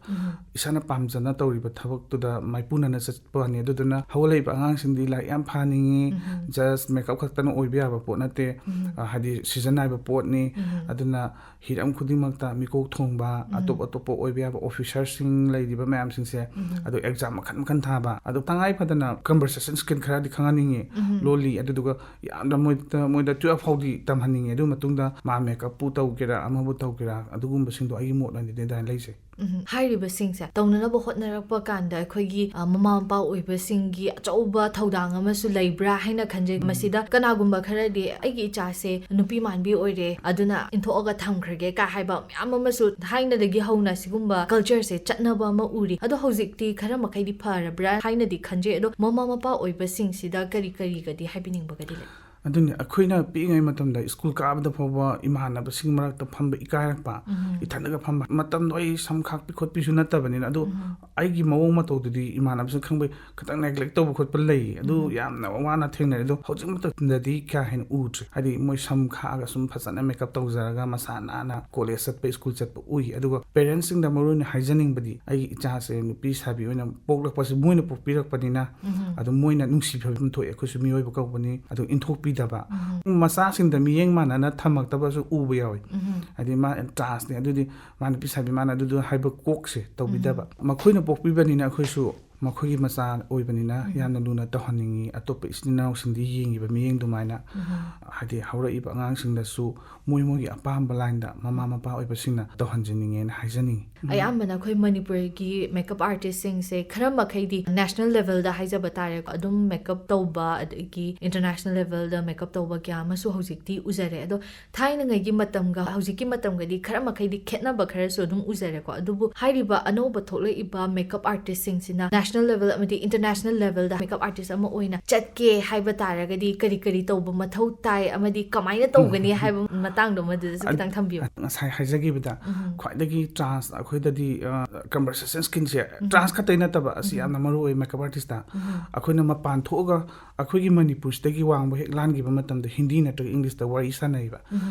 ꯏꯁꯥꯅ ꯄꯥꯝꯖꯅ ꯇꯧꯔꯤꯕ ꯊꯕꯛꯇꯨꯗ ꯃꯥꯏꯄꯨꯅꯅ ꯆꯠꯄ ꯋꯥꯅꯤ꯫ ꯑꯗꯨꯗꯨꯅ ꯍꯧꯒꯠꯂꯛꯏꯕ ꯑꯉꯥꯡꯁꯤꯡꯗꯤ ꯂꯥꯏꯔꯤꯛ ꯌꯥꯝ ꯐꯍꯟꯅꯤꯡꯉꯤ, ꯖꯁ ꯃꯦꯀꯞ ꯈꯛꯇꯅ ꯑꯣꯏꯕ ꯌꯥꯕ ꯄꯣꯠ ꯅꯠꯇꯦ꯫ ꯑ, ꯍꯥꯏꯗꯤ ꯁꯤꯖꯟ ꯅꯥꯏꯕ ꯄꯣꯠꯅꯤ꯫ ꯑꯗꯨꯅ ꯍꯤꯔꯝ ꯈꯨꯗꯤꯡꯃꯛꯇ ꯃꯤꯀꯣꯛ ꯊꯣꯡꯕ, ꯑꯇꯣꯞ ꯑꯇꯣꯞꯄ ꯑꯣꯏꯕ ꯌꯥꯕ ꯑꯣꯐꯤꯁꯔꯁꯤꯡ ꯂꯩꯔꯤꯕ ꯃꯌꯥꯝꯁꯤꯡꯁꯦ, ꯑꯗꯨ ꯑꯦꯛꯖꯥꯝ ꯃꯈꯟ ꯃꯈꯟ ꯊꯥꯕ, ꯑꯗꯨ ꯇꯉꯥꯏ ꯐꯗꯅ ꯀꯟꯚꯔꯁꯦꯁꯟ ꯁ꯭ꯀꯤꯜ ꯈꯔꯗꯤ ꯈꯪꯍꯟꯅꯤꯡꯉꯤ꯫ ꯂꯣꯜꯂꯤ꯫ ꯑꯗꯨꯗꯨꯒ ꯌꯥꯝꯅ ꯃꯣꯏꯗ, ꯃꯣꯏꯗ ꯇꯨꯌꯦꯜꯐ ꯐꯥꯎꯗꯤ ꯇꯝꯍꯟꯅꯤꯡꯉꯤ꯫ ꯑꯗꯨ ꯃꯇꯨꯡꯗ ꯃꯥ ꯃꯦꯀꯞꯄꯨ ꯇꯧꯒꯦꯔꯥ, ꯑꯃꯕꯨ ꯇꯧꯒꯦꯔꯥ, ꯑꯗꯨꯒꯨꯝꯕꯁꯤꯡꯗꯣ ꯑꯩꯒꯤ ꯃꯣꯠ ꯑꯣꯏꯅꯗꯤ ꯑꯗꯨꯃꯥꯏꯅ ꯂꯩꯖꯩ꯫ ꯎꯝ, ꯍꯥꯏꯔꯤꯕꯁꯤꯡꯁꯦ ꯇꯧꯅꯅꯕ ꯍꯣꯠꯅꯔꯛꯄ ꯀꯥꯟꯗ ꯑꯩꯈꯣꯏꯒꯤ, ꯑ, ꯃꯃꯥ ꯃꯄꯥ ꯑꯣꯏꯕꯁꯤꯡꯒꯤ ꯑꯆꯧꯕ ꯊꯧꯗꯥꯡ ꯑꯃꯁꯨ ꯂꯩꯕ꯭ꯔꯥ ꯍꯥꯏꯅ ꯈꯟꯖꯩ꯫ ꯃꯁꯤꯗ ꯀꯅꯥꯒꯨꯝꯕ ꯈꯔꯗꯤ "ꯑꯩꯒꯤ ꯏꯆꯥꯁꯦ ꯅꯨꯄꯤ ꯃꯥꯟꯕꯤ ꯑꯣꯏꯔꯦ, ꯑꯗꯨꯅ ꯏꯟꯊꯣꯛꯑꯒ ꯊꯝꯈ꯭ꯔꯒꯦ" ꯀꯥ ꯍꯥꯏꯕ ꯃꯌꯥꯝ ꯑꯃꯁꯨ ꯊꯥꯏꯅꯗꯒꯤ ꯍꯧꯅ ꯁꯤꯒꯨꯝꯕ ꯀꯜꯆꯔꯁꯦ ꯆꯠꯅꯕ ꯑꯃ ꯎꯔꯤ꯫ ꯑꯗꯣ ꯍꯧꯖꯤꯛꯇꯤ ꯈꯔ ꯃꯈꯩꯗꯤ ꯐꯔꯕ꯭ꯔꯥ ꯍꯥꯏꯅꯗꯤ ꯈꯟꯖꯩ꯫ ꯑꯗꯣ ꯃꯃꯥ ꯃꯄꯥ ꯑꯣꯏꯕꯁꯤꯡꯁꯤꯗ ꯀꯔꯤ ꯀꯔꯤꯒꯗꯤ ꯍꯥꯏꯕꯤꯅꯤꯡꯕꯒꯗꯤ ꯂꯩ? ꯑꯗꯨꯅꯤ, ꯑꯩꯈꯣꯏꯅ ꯄꯤꯛꯏꯉꯩ ꯃꯇꯝꯗ ꯁ꯭ꯀꯨꯜ ꯀꯥꯕꯗ ꯐꯥꯎꯕ ꯏꯃꯥꯟꯅꯕꯁꯤꯡ ꯃꯔꯛꯇ ꯐꯝꯕ ꯏꯀꯥꯏꯔꯛꯄ, ꯏꯊꯟꯗꯒ ꯐꯝꯕ꯫ ꯃꯇꯝꯗꯣ ꯑꯩ ꯁꯝ ꯈꯥꯛꯄꯤ ꯈꯣꯠꯄꯤꯁꯨ ꯅꯠꯇꯕꯅꯤꯅ, ꯑꯗꯣ ꯑꯩꯒꯤ ꯃꯑꯣꯡ ꯃꯇꯧꯗꯨꯗꯤ ꯏꯃꯥꯟꯅꯕꯁꯤꯡ ꯈꯪꯕꯩ ꯈꯤꯇꯪ ꯅꯦꯒ꯭ꯂꯦꯛ ꯇꯧꯕ ꯈꯣꯠꯄ ꯂꯩ꯫ ꯑꯗꯨ ꯌꯥꯝꯅ ꯋꯥꯅ ꯊꯦꯡꯅꯔꯦ꯫ ꯑꯗꯣ ꯍꯧꯖꯤꯛ ꯃꯇꯝꯗꯗꯤ ꯀꯌꯥ ꯍꯦꯟꯅ ꯎꯗ꯭ꯔꯦ꯫ ꯍꯥꯏꯗꯤ ꯃꯣꯏ ꯁꯝ ꯈꯥꯛꯑꯒ ꯁꯨꯝ ꯐꯖꯅ ꯃꯦꯀꯞ ꯇꯧꯖꯔꯒ ꯃꯁꯥ ꯅꯥꯟꯅ ꯀꯣꯂꯦꯖ ꯆꯠꯄ, ꯁ꯭ꯀꯨꯜ ꯆꯠꯄ ꯎꯏ꯫ ꯑꯗꯨꯒ ꯄꯦꯔꯦꯟꯁꯁꯤꯡꯗ ꯃꯔꯨꯑꯣꯏꯅ ꯍꯥꯏꯖꯅꯤꯡꯕꯗꯤ, ꯑꯩꯒꯤ ꯏꯆꯥꯁꯦ ꯅꯨꯄꯤ ꯁꯥꯕꯤ ꯑꯣꯏꯅ ꯄꯣꯛꯂꯛꯄꯁꯦ ꯃꯣꯏꯅ ꯄꯣꯛꯄꯤꯔꯛꯄꯅꯤꯅ, ꯑꯗꯨꯝ ꯃꯣꯏꯅ ꯅꯨꯡꯁꯤꯐꯝ ꯊꯣꯛꯑꯦ꯫ ꯑꯩꯈꯣꯏꯁꯨ ꯃꯤꯑꯣꯏꯕ ꯀꯧꯕꯅꯤ꯫ ꯑꯗꯨ ꯏꯟꯊꯣꯛꯄꯤꯗꯕ, ꯃꯆꯥꯁꯤꯡꯗ ꯃꯤꯠꯌꯦꯡ ꯃꯥꯟꯅꯅ ꯊꯝꯃꯛꯇꯕꯁꯨ ꯎꯕ ꯌꯥꯎꯏ꯫ ꯍꯥꯏꯗꯤ ꯃꯥ ꯇ꯭ꯔꯥꯟꯁꯅꯦ, ꯑꯗꯨꯗꯤ ꯃꯥ ꯅꯨꯄꯤ ꯁꯥꯕꯤ, ꯃꯥꯅ ꯑꯗꯨꯗꯣ ꯍꯥꯏꯕ ꯀꯣꯛꯁꯦ ꯇꯧꯕꯤꯗꯕ꯫ ꯃꯈꯣꯏꯅ ꯄꯣꯛꯄꯤꯕꯅꯤꯅ ꯑꯩꯈꯣꯏꯁꯨ ꯃꯈꯣꯏꯒꯤ ꯃꯆꯥ ꯑꯣꯏꯕꯅꯤꯅ ꯌꯥꯝꯅ ꯂꯨꯅ ꯇꯧꯍꯟꯅꯤꯡꯉꯤ꯫ ꯑꯇꯣꯞꯄ ꯏꯆꯤꯟ ꯏꯅꯥꯎꯁꯤꯡꯗꯤ ꯌꯦꯡꯉꯤꯕ ꯃꯤꯠꯌꯦꯡ ꯑꯗꯨꯃꯥꯏꯅ, ꯍꯥꯏꯗꯤ ꯍꯧꯔꯛꯏꯕ ꯑꯉꯥꯡꯁꯤꯡꯗꯁꯨ ꯃꯣꯏ ꯃꯣꯏꯒꯤ ꯑꯄꯥꯝꯕ ꯂꯥꯏꯟꯗ ꯃꯃꯥ ꯃꯄꯥ ꯑꯣꯏꯕꯁꯤꯡꯅ ꯇꯧꯍꯟꯖꯅꯤꯡꯉꯦꯅ ꯍꯥꯏꯖꯅꯤꯡꯉꯤ꯫ ꯑꯌꯥꯝꯕꯅ ꯑꯩꯈꯣꯏ ꯃꯅꯤꯄꯨꯔꯒꯤ ꯃꯦꯀꯞ ꯑꯥꯔꯇꯤꯁꯁꯤꯡꯁꯦ ꯈꯔ ꯃꯈꯩꯗꯤ ꯅꯦꯁꯅꯦꯜ ꯂꯦꯚꯦꯜꯗ ꯍꯥꯏꯖꯕ ꯇꯥꯔꯦꯀꯣ, ꯑꯗꯨꯝ ꯃꯦꯀꯞ ꯇꯧꯕ, ꯑꯗꯒꯤ ꯏꯟꯇꯔꯅꯦꯁꯅꯦꯜ ꯂꯦꯚꯦꯜꯗ ꯃꯦꯀꯞ ꯇꯧꯕ ꯀꯌꯥ ꯑꯃꯁꯨ ꯍꯧꯖꯤꯛꯇꯤ ꯎꯖꯔꯦ꯫ ꯑꯗꯣ ꯊꯥꯏꯅꯉꯩꯒꯤ ꯃꯇꯝꯒ ꯍꯧꯖꯤꯛꯀꯤ ꯃꯇꯝꯒꯗꯤ ꯈꯔ ꯃꯈꯩꯗꯤ ꯈꯦꯠꯅꯕ ꯈꯔꯁꯨ ꯑꯗꯨꯝ ꯎꯖꯔꯦꯀꯣ꯫ ꯑꯗꯨꯕꯨ ꯍꯥꯏꯔꯤꯕ ꯑꯅꯧꯕ ꯊꯣꯛꯂꯛꯏꯕ ꯃꯦꯀꯞ ꯑꯥꯔꯇꯤꯁꯁꯤꯡꯁꯤꯅ ꯅꯦꯁꯅꯦꯜ ꯂꯦꯚꯦꯜ ꯑꯃꯗꯤ ꯏꯟꯇꯔꯅꯦꯁꯅꯦꯜ ꯂꯦꯚꯦꯜꯗ ꯃꯦꯀꯞ ꯑꯥꯔꯇꯤꯁ ꯑꯃ ꯑꯣꯏꯅ ꯆꯠꯀꯦ ꯍꯥꯏꯕ ꯇꯥꯔꯒꯗꯤ ꯀꯔꯤ ꯀꯔꯤ ꯇꯧꯕ ꯃꯊꯧ ꯇꯥꯏ ꯑꯃꯗꯤ ꯀꯃꯥꯏꯅ ꯇꯧꯒꯅꯤ ꯍꯥꯏꯕ ꯃꯇꯥꯡꯗꯣ ꯃꯗꯨꯗꯁꯨ ꯈꯤꯇꯪ ꯊꯝꯕꯤꯌꯨ꯫ ꯉꯁꯥꯏ ꯍꯥꯏꯖꯈꯤꯕꯗ ꯈ꯭ꯋꯥꯏꯗꯒꯤ ꯆꯥꯟꯁ ꯑꯩꯈꯣꯏꯗꯗꯤ ꯀꯟꯚꯔꯁꯦꯁꯟ ꯁ꯭ꯀꯤꯜꯁꯦ, ꯆꯥꯟꯁ ꯈꯛꯇ ꯅꯠꯇꯕ, ꯑꯁꯤ ꯌꯥꯝꯅ ꯃꯔꯨ ꯑꯣꯏ ꯃꯦꯀꯞ ꯑꯥꯔꯇꯤꯁꯇ꯫ ꯑꯩꯈꯣꯏꯅ ꯃꯄꯥꯟ ꯊꯣꯛꯑꯒ ꯑꯩꯈꯣꯏꯒꯤ ꯃꯅꯤꯄꯨꯔꯁꯤꯗꯒꯤ ꯋꯥꯡꯕ ꯍꯦꯛ ꯂꯥꯟꯈꯤꯕ ꯃꯇꯝꯗ ꯍꯤꯟꯗꯤ ꯅꯠꯇ꯭ꯔꯒ ꯏꯪꯂꯤꯁꯇ ꯋꯥꯔꯤ ꯁꯥꯟꯅꯩꯕ꯫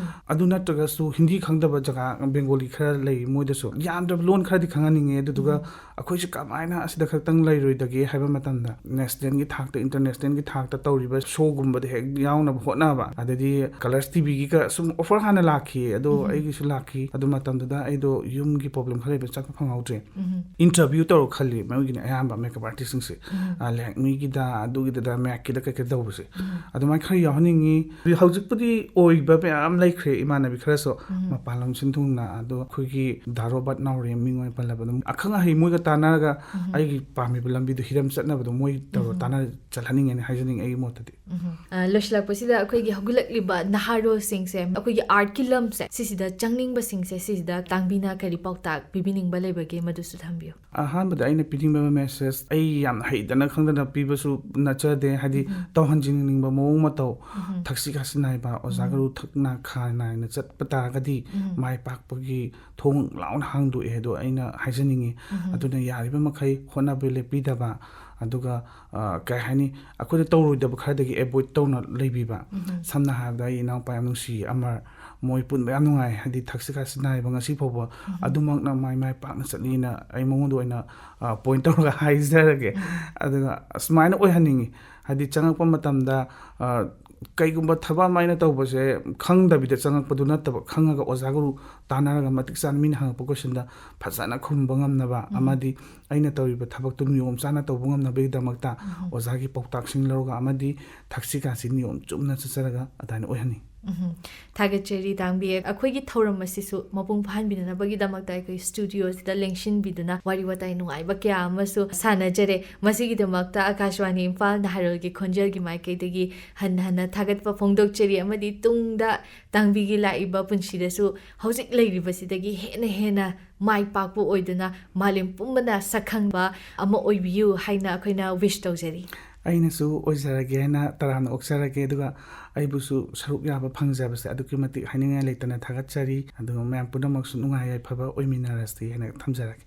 ꯑꯗꯨ ꯅꯠꯇ꯭ꯔꯒꯁꯨ ꯍꯤꯟꯗꯤ ꯈꯪꯗꯕ ꯖꯒꯥ, ꯕꯦꯡꯒꯣꯂꯤ ꯈꯔ ꯂꯩ, ꯃꯣꯏꯗꯁꯨ ꯌꯥꯝꯗ꯭ꯔꯕ ꯂꯣꯟ ꯈꯔꯗꯤ ꯈꯪꯍꯟꯅꯤꯡꯉꯦ꯫ ꯑꯗꯨꯗꯨꯒ ꯑꯩꯈꯣꯏꯁꯦ ꯀꯃꯥꯏꯅ ꯑꯁꯤꯗ ꯈꯛꯇꯪ ꯂꯩꯔꯣꯏꯗꯒꯦ ꯍꯥꯏꯕ ꯃꯇꯝꯗ ꯅꯦꯁꯅꯦꯜꯒꯤ ꯊꯥꯛꯇ, ꯏꯟꯇꯔꯅꯦꯁꯅꯦꯜꯒꯤ ꯊꯥꯛꯇ ꯇꯧꯔꯤꯕ ꯁꯣꯒꯨꯝꯕꯗ ꯍꯦꯛ ꯌꯥꯎꯅꯕ ꯍꯣꯠꯅꯕ꯫ ꯑꯗꯩꯗꯤ ꯀꯂꯔꯁ ꯇꯤꯚꯤꯒꯤꯒ ꯁꯨꯝ ꯑꯣꯐꯔ ꯍꯥꯟꯅ ꯂꯥꯛꯈꯤ, ꯑꯗꯣ ꯑꯩꯒꯤꯁꯨ ꯂꯥꯛꯈꯤ꯫ ꯑꯗꯨ ꯃꯇꯝꯗꯨꯗ ꯑꯩꯗꯣ ꯌꯨꯝꯒꯤ ꯄ꯭ꯔꯣꯕ꯭ꯂꯦꯝ ꯈꯔ ꯂꯩꯕ ꯆꯠꯄ ꯐꯪꯍꯧꯗ꯭ꯔꯦ꯫ ꯏꯟꯇꯔꯚ꯭ꯌꯨ ꯇꯧꯔꯣ ꯈꯜꯂꯤ, ꯃꯣꯏꯒꯤꯅ ꯑꯌꯥꯝꯕ ꯃꯦꯀꯞ ꯑꯥꯔꯇꯤꯁꯁꯤꯡꯁꯦ꯫ ꯂꯦꯛꯃꯤꯒꯤꯗ, ꯑꯗꯨꯒꯤꯗ, ꯃꯦꯛꯀꯤꯗ ꯀꯩꯀꯩ ꯇꯧꯕꯁꯦ꯫ ꯑꯗꯨꯃꯥꯏꯅ ꯈꯔ ꯌꯥꯎꯍꯟꯅꯤꯡꯉꯤ꯫ ꯍꯧꯖꯤꯛꯄꯨꯗꯤ ꯑꯣꯏꯕ ꯃꯌꯥꯝ ꯂꯩꯈ꯭ꯔꯦ, ꯏꯃꯥꯟꯅꯕꯤ ꯈꯔꯁꯨ ꯃꯄꯥꯟ ꯂꯝ ꯁꯤꯟ ꯊꯨꯡꯅ꯫ ꯑꯗꯣ ꯑꯩꯈꯣꯏꯒꯤ ꯗꯥ ꯔꯣꯕꯥꯔꯠ ꯅꯥꯎꯔꯦꯝ, ꯃꯤꯡ ꯑꯣꯏꯅ ꯄꯜꯂꯕ, ꯑꯗꯨꯝ ꯑꯈꯪ ꯑꯍꯩ ꯃꯣꯏꯒ ꯇꯥꯟꯅꯔꯒ ꯑꯩꯒꯤ ꯄꯥꯝꯃꯤꯕ ꯂꯝꯕꯤꯗꯣ, ꯍꯤꯔꯝ ꯆꯠꯅꯕꯗꯣ ꯃꯣꯏ ꯇꯧꯔ ꯇꯥꯟꯅꯔ ꯆꯠꯍꯟꯅꯤꯡꯉꯦꯅ ꯍꯥꯏꯖꯅꯤꯡꯉꯦ ꯑꯩꯒꯤ ꯃꯣꯠꯇꯗꯤ꯫ ꯑ, ꯂꯣꯏꯁꯤꯜꯂꯛꯄꯁꯤꯗ ꯑꯩꯈꯣꯏꯒꯤ ꯍꯧꯒꯠꯂꯛꯂꯤꯕ ꯅꯍꯥꯔꯣꯜꯁꯤꯡꯁꯦ ꯑꯩꯈꯣꯏꯒꯤ ꯑꯥꯔꯠꯀꯤ ꯂꯝꯁꯦ ꯁꯤꯁꯤꯗ ꯆꯪꯅꯤꯡꯕꯁꯤꯡꯁꯦ ꯁꯤꯁꯤꯗ ꯇꯥꯡꯕꯤꯅ ꯀꯔꯤ ꯄꯥꯎꯇꯥꯛ ꯄꯤꯕꯤꯅꯤꯡꯕ ꯂꯩꯕꯒꯦ ꯃꯗꯨꯁꯨ ꯊꯝꯕꯤꯌꯨ꯫ ꯑꯍꯥꯟꯕꯗ ꯑꯩꯅ ꯄꯤꯅꯤꯡꯕ ꯃꯦꯁꯦꯖ, ꯑꯩ ꯌꯥꯝꯅ ꯍꯩꯗꯅ ꯈꯪꯗꯅ ꯄꯤꯕꯁꯨ ꯅꯠꯆꯗꯦ, ꯍꯥꯏꯗꯤ ꯇꯧꯍꯟꯖꯅꯤꯡꯕ ꯃꯑꯣꯡ ꯃꯇꯧ, ꯊꯛꯁꯤ ꯈꯥꯁꯤ ꯅꯥꯏꯕ, ꯑꯣꯖꯥ ꯒꯨꯔꯨ ꯊꯛꯅ ꯈꯥ ꯅꯥꯏꯅ ꯆꯠꯄ ꯇꯥꯔꯒꯗꯤ ꯃꯥꯏ ꯄꯥꯛꯄꯒꯤ ꯊꯣꯡ ꯂꯥꯎꯅ ꯍꯥꯡꯗꯣꯛꯑꯦ ꯍꯥꯏꯗꯣ ꯑꯩꯅ ꯍꯥꯏꯖꯅꯤꯡꯉꯤ꯫ ꯑꯗꯨꯅ ꯌꯥꯔꯤꯕ ꯃꯈꯩ ꯍꯣꯠꯅꯕ ꯂꯦꯞꯄꯤꯗꯕ, ꯑꯗꯨꯒ ꯑ, ꯀꯩ ꯍꯥꯏꯅꯤ, ꯑꯩꯈꯣꯏꯅ ꯇꯧꯔꯣꯏꯗꯕ ꯈꯔꯗꯒꯤ ꯑꯦꯚꯣꯏꯗ ꯇꯧꯅ ꯂꯩꯕꯤꯕ꯫ ꯁꯝꯅ ꯍꯥꯏꯔꯕꯗ ꯑꯩ ꯏꯅꯥꯎꯄꯥ ꯌꯥꯝ ꯅꯨꯡꯁꯤꯌꯦ ꯑꯃꯔ, ꯃꯣꯏ ꯄꯨꯟꯕ ꯌꯥꯝ ꯅꯨꯡꯉꯥꯏ, ꯍꯥꯏꯗꯤ ꯊꯛꯁꯤ ꯈꯥꯁꯤ ꯅꯥꯏꯕ ꯉꯁꯤ ꯐꯥꯎꯕ ꯑꯗꯨꯃꯛꯅ ꯃꯥꯏ ꯃꯥꯏ ꯄꯥꯛꯅ ꯆꯠꯂꯤꯅ ꯑꯩ ꯃꯉꯣꯟꯗ ꯑꯣꯏꯅ ꯄꯣꯏꯟ ꯇꯧꯔꯒ ꯍꯥꯏꯖꯔꯒꯦ꯫ ꯑꯗꯨꯒ ꯑꯁꯨꯃꯥꯏꯅ ꯑꯣꯏꯍꯟꯅꯤꯡꯉꯤ, ꯍꯥꯏꯗꯤ ꯆꯪꯉꯛꯄ ꯃꯇꯝꯗ ꯑ, ꯀꯩꯒꯨꯝꯕ ꯊꯕꯛ ꯑꯃ ꯑꯩꯅ ꯇꯧꯕꯁꯦ ꯈꯪꯗꯕꯤꯗ ꯆꯪꯉꯛꯄꯗꯨ ꯅꯠꯇꯕ, ꯈꯪꯉꯒ ꯑꯣꯖꯥ ꯒꯨꯔꯨ ꯇꯥꯟꯅꯔꯒ ꯃꯇꯤꯛ ꯆꯥꯅ ꯃꯤꯅ ꯍꯪꯉꯛꯄ ꯀꯣꯏꯁꯟꯗ ꯐꯖꯅ ꯈꯨꯝꯕ ꯉꯝꯅꯕ ꯑꯃꯗꯤ ꯑꯩꯅ ꯇꯧꯔꯤꯕ ꯊꯕꯛꯇꯨ ꯅꯤꯌꯣꯝ ꯆꯥꯅ ꯇꯧꯕ ꯉꯝꯅꯕꯒꯤꯗꯃꯛꯇ ꯑꯣꯖꯥꯒꯤ ꯄꯥꯎꯇꯥꯛꯁꯤꯡ ꯂꯧꯔꯒ ꯑꯃꯗꯤ ꯊꯛꯁꯤ ꯈꯥꯁꯤ ꯅꯤꯌꯣꯝ ꯆꯨꯝꯅ ꯆꯠꯆꯔꯒ ꯑꯗꯨꯃꯥꯏꯅ ꯑꯣꯏꯍꯟꯅꯤꯡꯉꯤ꯫ ꯎꯝ, ꯊꯥꯒꯠꯆꯔꯤ ꯇꯥꯡꯕꯤ꯫ ꯑꯩꯈꯣꯏꯒꯤ ꯊꯧꯔꯝ ꯑꯁꯤꯁꯨ ꯃꯄꯨꯡ ꯐꯥꯍꯟꯕꯤꯅꯅꯕꯒꯤꯗꯃꯛꯇ ꯑꯩꯈꯣꯏ ꯁ꯭ꯇꯨꯗꯤꯑꯣꯁꯤꯗ ꯂꯦꯡꯁꯤꯟꯕꯤꯗꯨꯅ ꯋꯥꯔꯤ ꯋꯥꯇꯥꯏ ꯅꯨꯡꯉꯥꯏꯕ ꯀꯌꯥ ꯑꯃꯁꯨ ꯁꯥꯟꯅꯖꯔꯦ꯫ ꯃꯁꯤꯒꯤꯗꯃꯛꯇ ꯑꯀꯥꯁꯕꯥꯅꯤ ꯏꯝꯐꯥꯜ ꯅꯍꯥꯔꯣꯜꯒꯤ ꯈꯣꯟꯖꯦꯜꯒꯤ ꯃꯥꯏꯀꯩꯗꯒꯤ ꯍꯟꯅ ꯍꯟꯅ ꯊꯥꯒꯠꯄ ꯐꯣꯡꯗꯣꯛꯆꯔꯤ, ꯑꯃꯗꯤ ꯇꯨꯡꯗ ꯇꯥꯡꯕꯤꯒꯤ ꯂꯥꯛꯏꯕ ꯄꯨꯟꯁꯤꯗꯁꯨ ꯍꯧꯖꯤꯛ ꯂꯩꯔꯤꯕꯁꯤꯗꯒꯤ ꯍꯦꯟꯅ ꯍꯦꯟꯅ ꯃꯥꯏ ꯄꯥꯛꯄ ꯑꯣꯏꯗꯨꯅ ꯃꯥꯂꯦꯝ ꯄꯨꯝꯕꯅ ꯁꯛꯈꯪꯕ ꯑꯃ ꯑꯣꯏꯕꯤꯌꯨ ꯍꯥꯏꯅ ꯑꯩꯈꯣꯏꯅ ꯋꯤꯁ ꯇꯧꯖꯔꯤ꯫ ꯑꯩꯅꯁꯨ ꯑꯣꯏꯖꯔꯒꯦ ꯍꯥꯏꯅ ꯇꯔꯥꯝꯅ ꯑꯣꯛꯆꯔꯒꯦ, ꯑꯗꯨꯒ ꯑꯩꯕꯨꯁꯨ ꯁꯔꯨꯛ ꯌꯥꯕ ꯐꯪꯖꯕꯁꯦ ꯑꯗꯨꯛꯀꯤ ꯃꯇꯤꯛ ꯍꯥꯏꯅꯤꯡꯉꯥꯏ ꯂꯩꯇꯅ ꯊꯥꯒꯠꯆꯔꯤ꯫ ꯑꯗꯨꯒ ꯃꯌꯥꯝ ꯄꯨꯝꯅꯃꯛꯁꯨ ꯅꯨꯡꯉꯥꯏ ꯌꯥꯏꯐꯕ ꯑꯣꯏꯃꯤꯟꯅꯔꯁꯤ ꯍꯥꯏꯅ ꯊꯝꯖꯔꯒꯦ꯫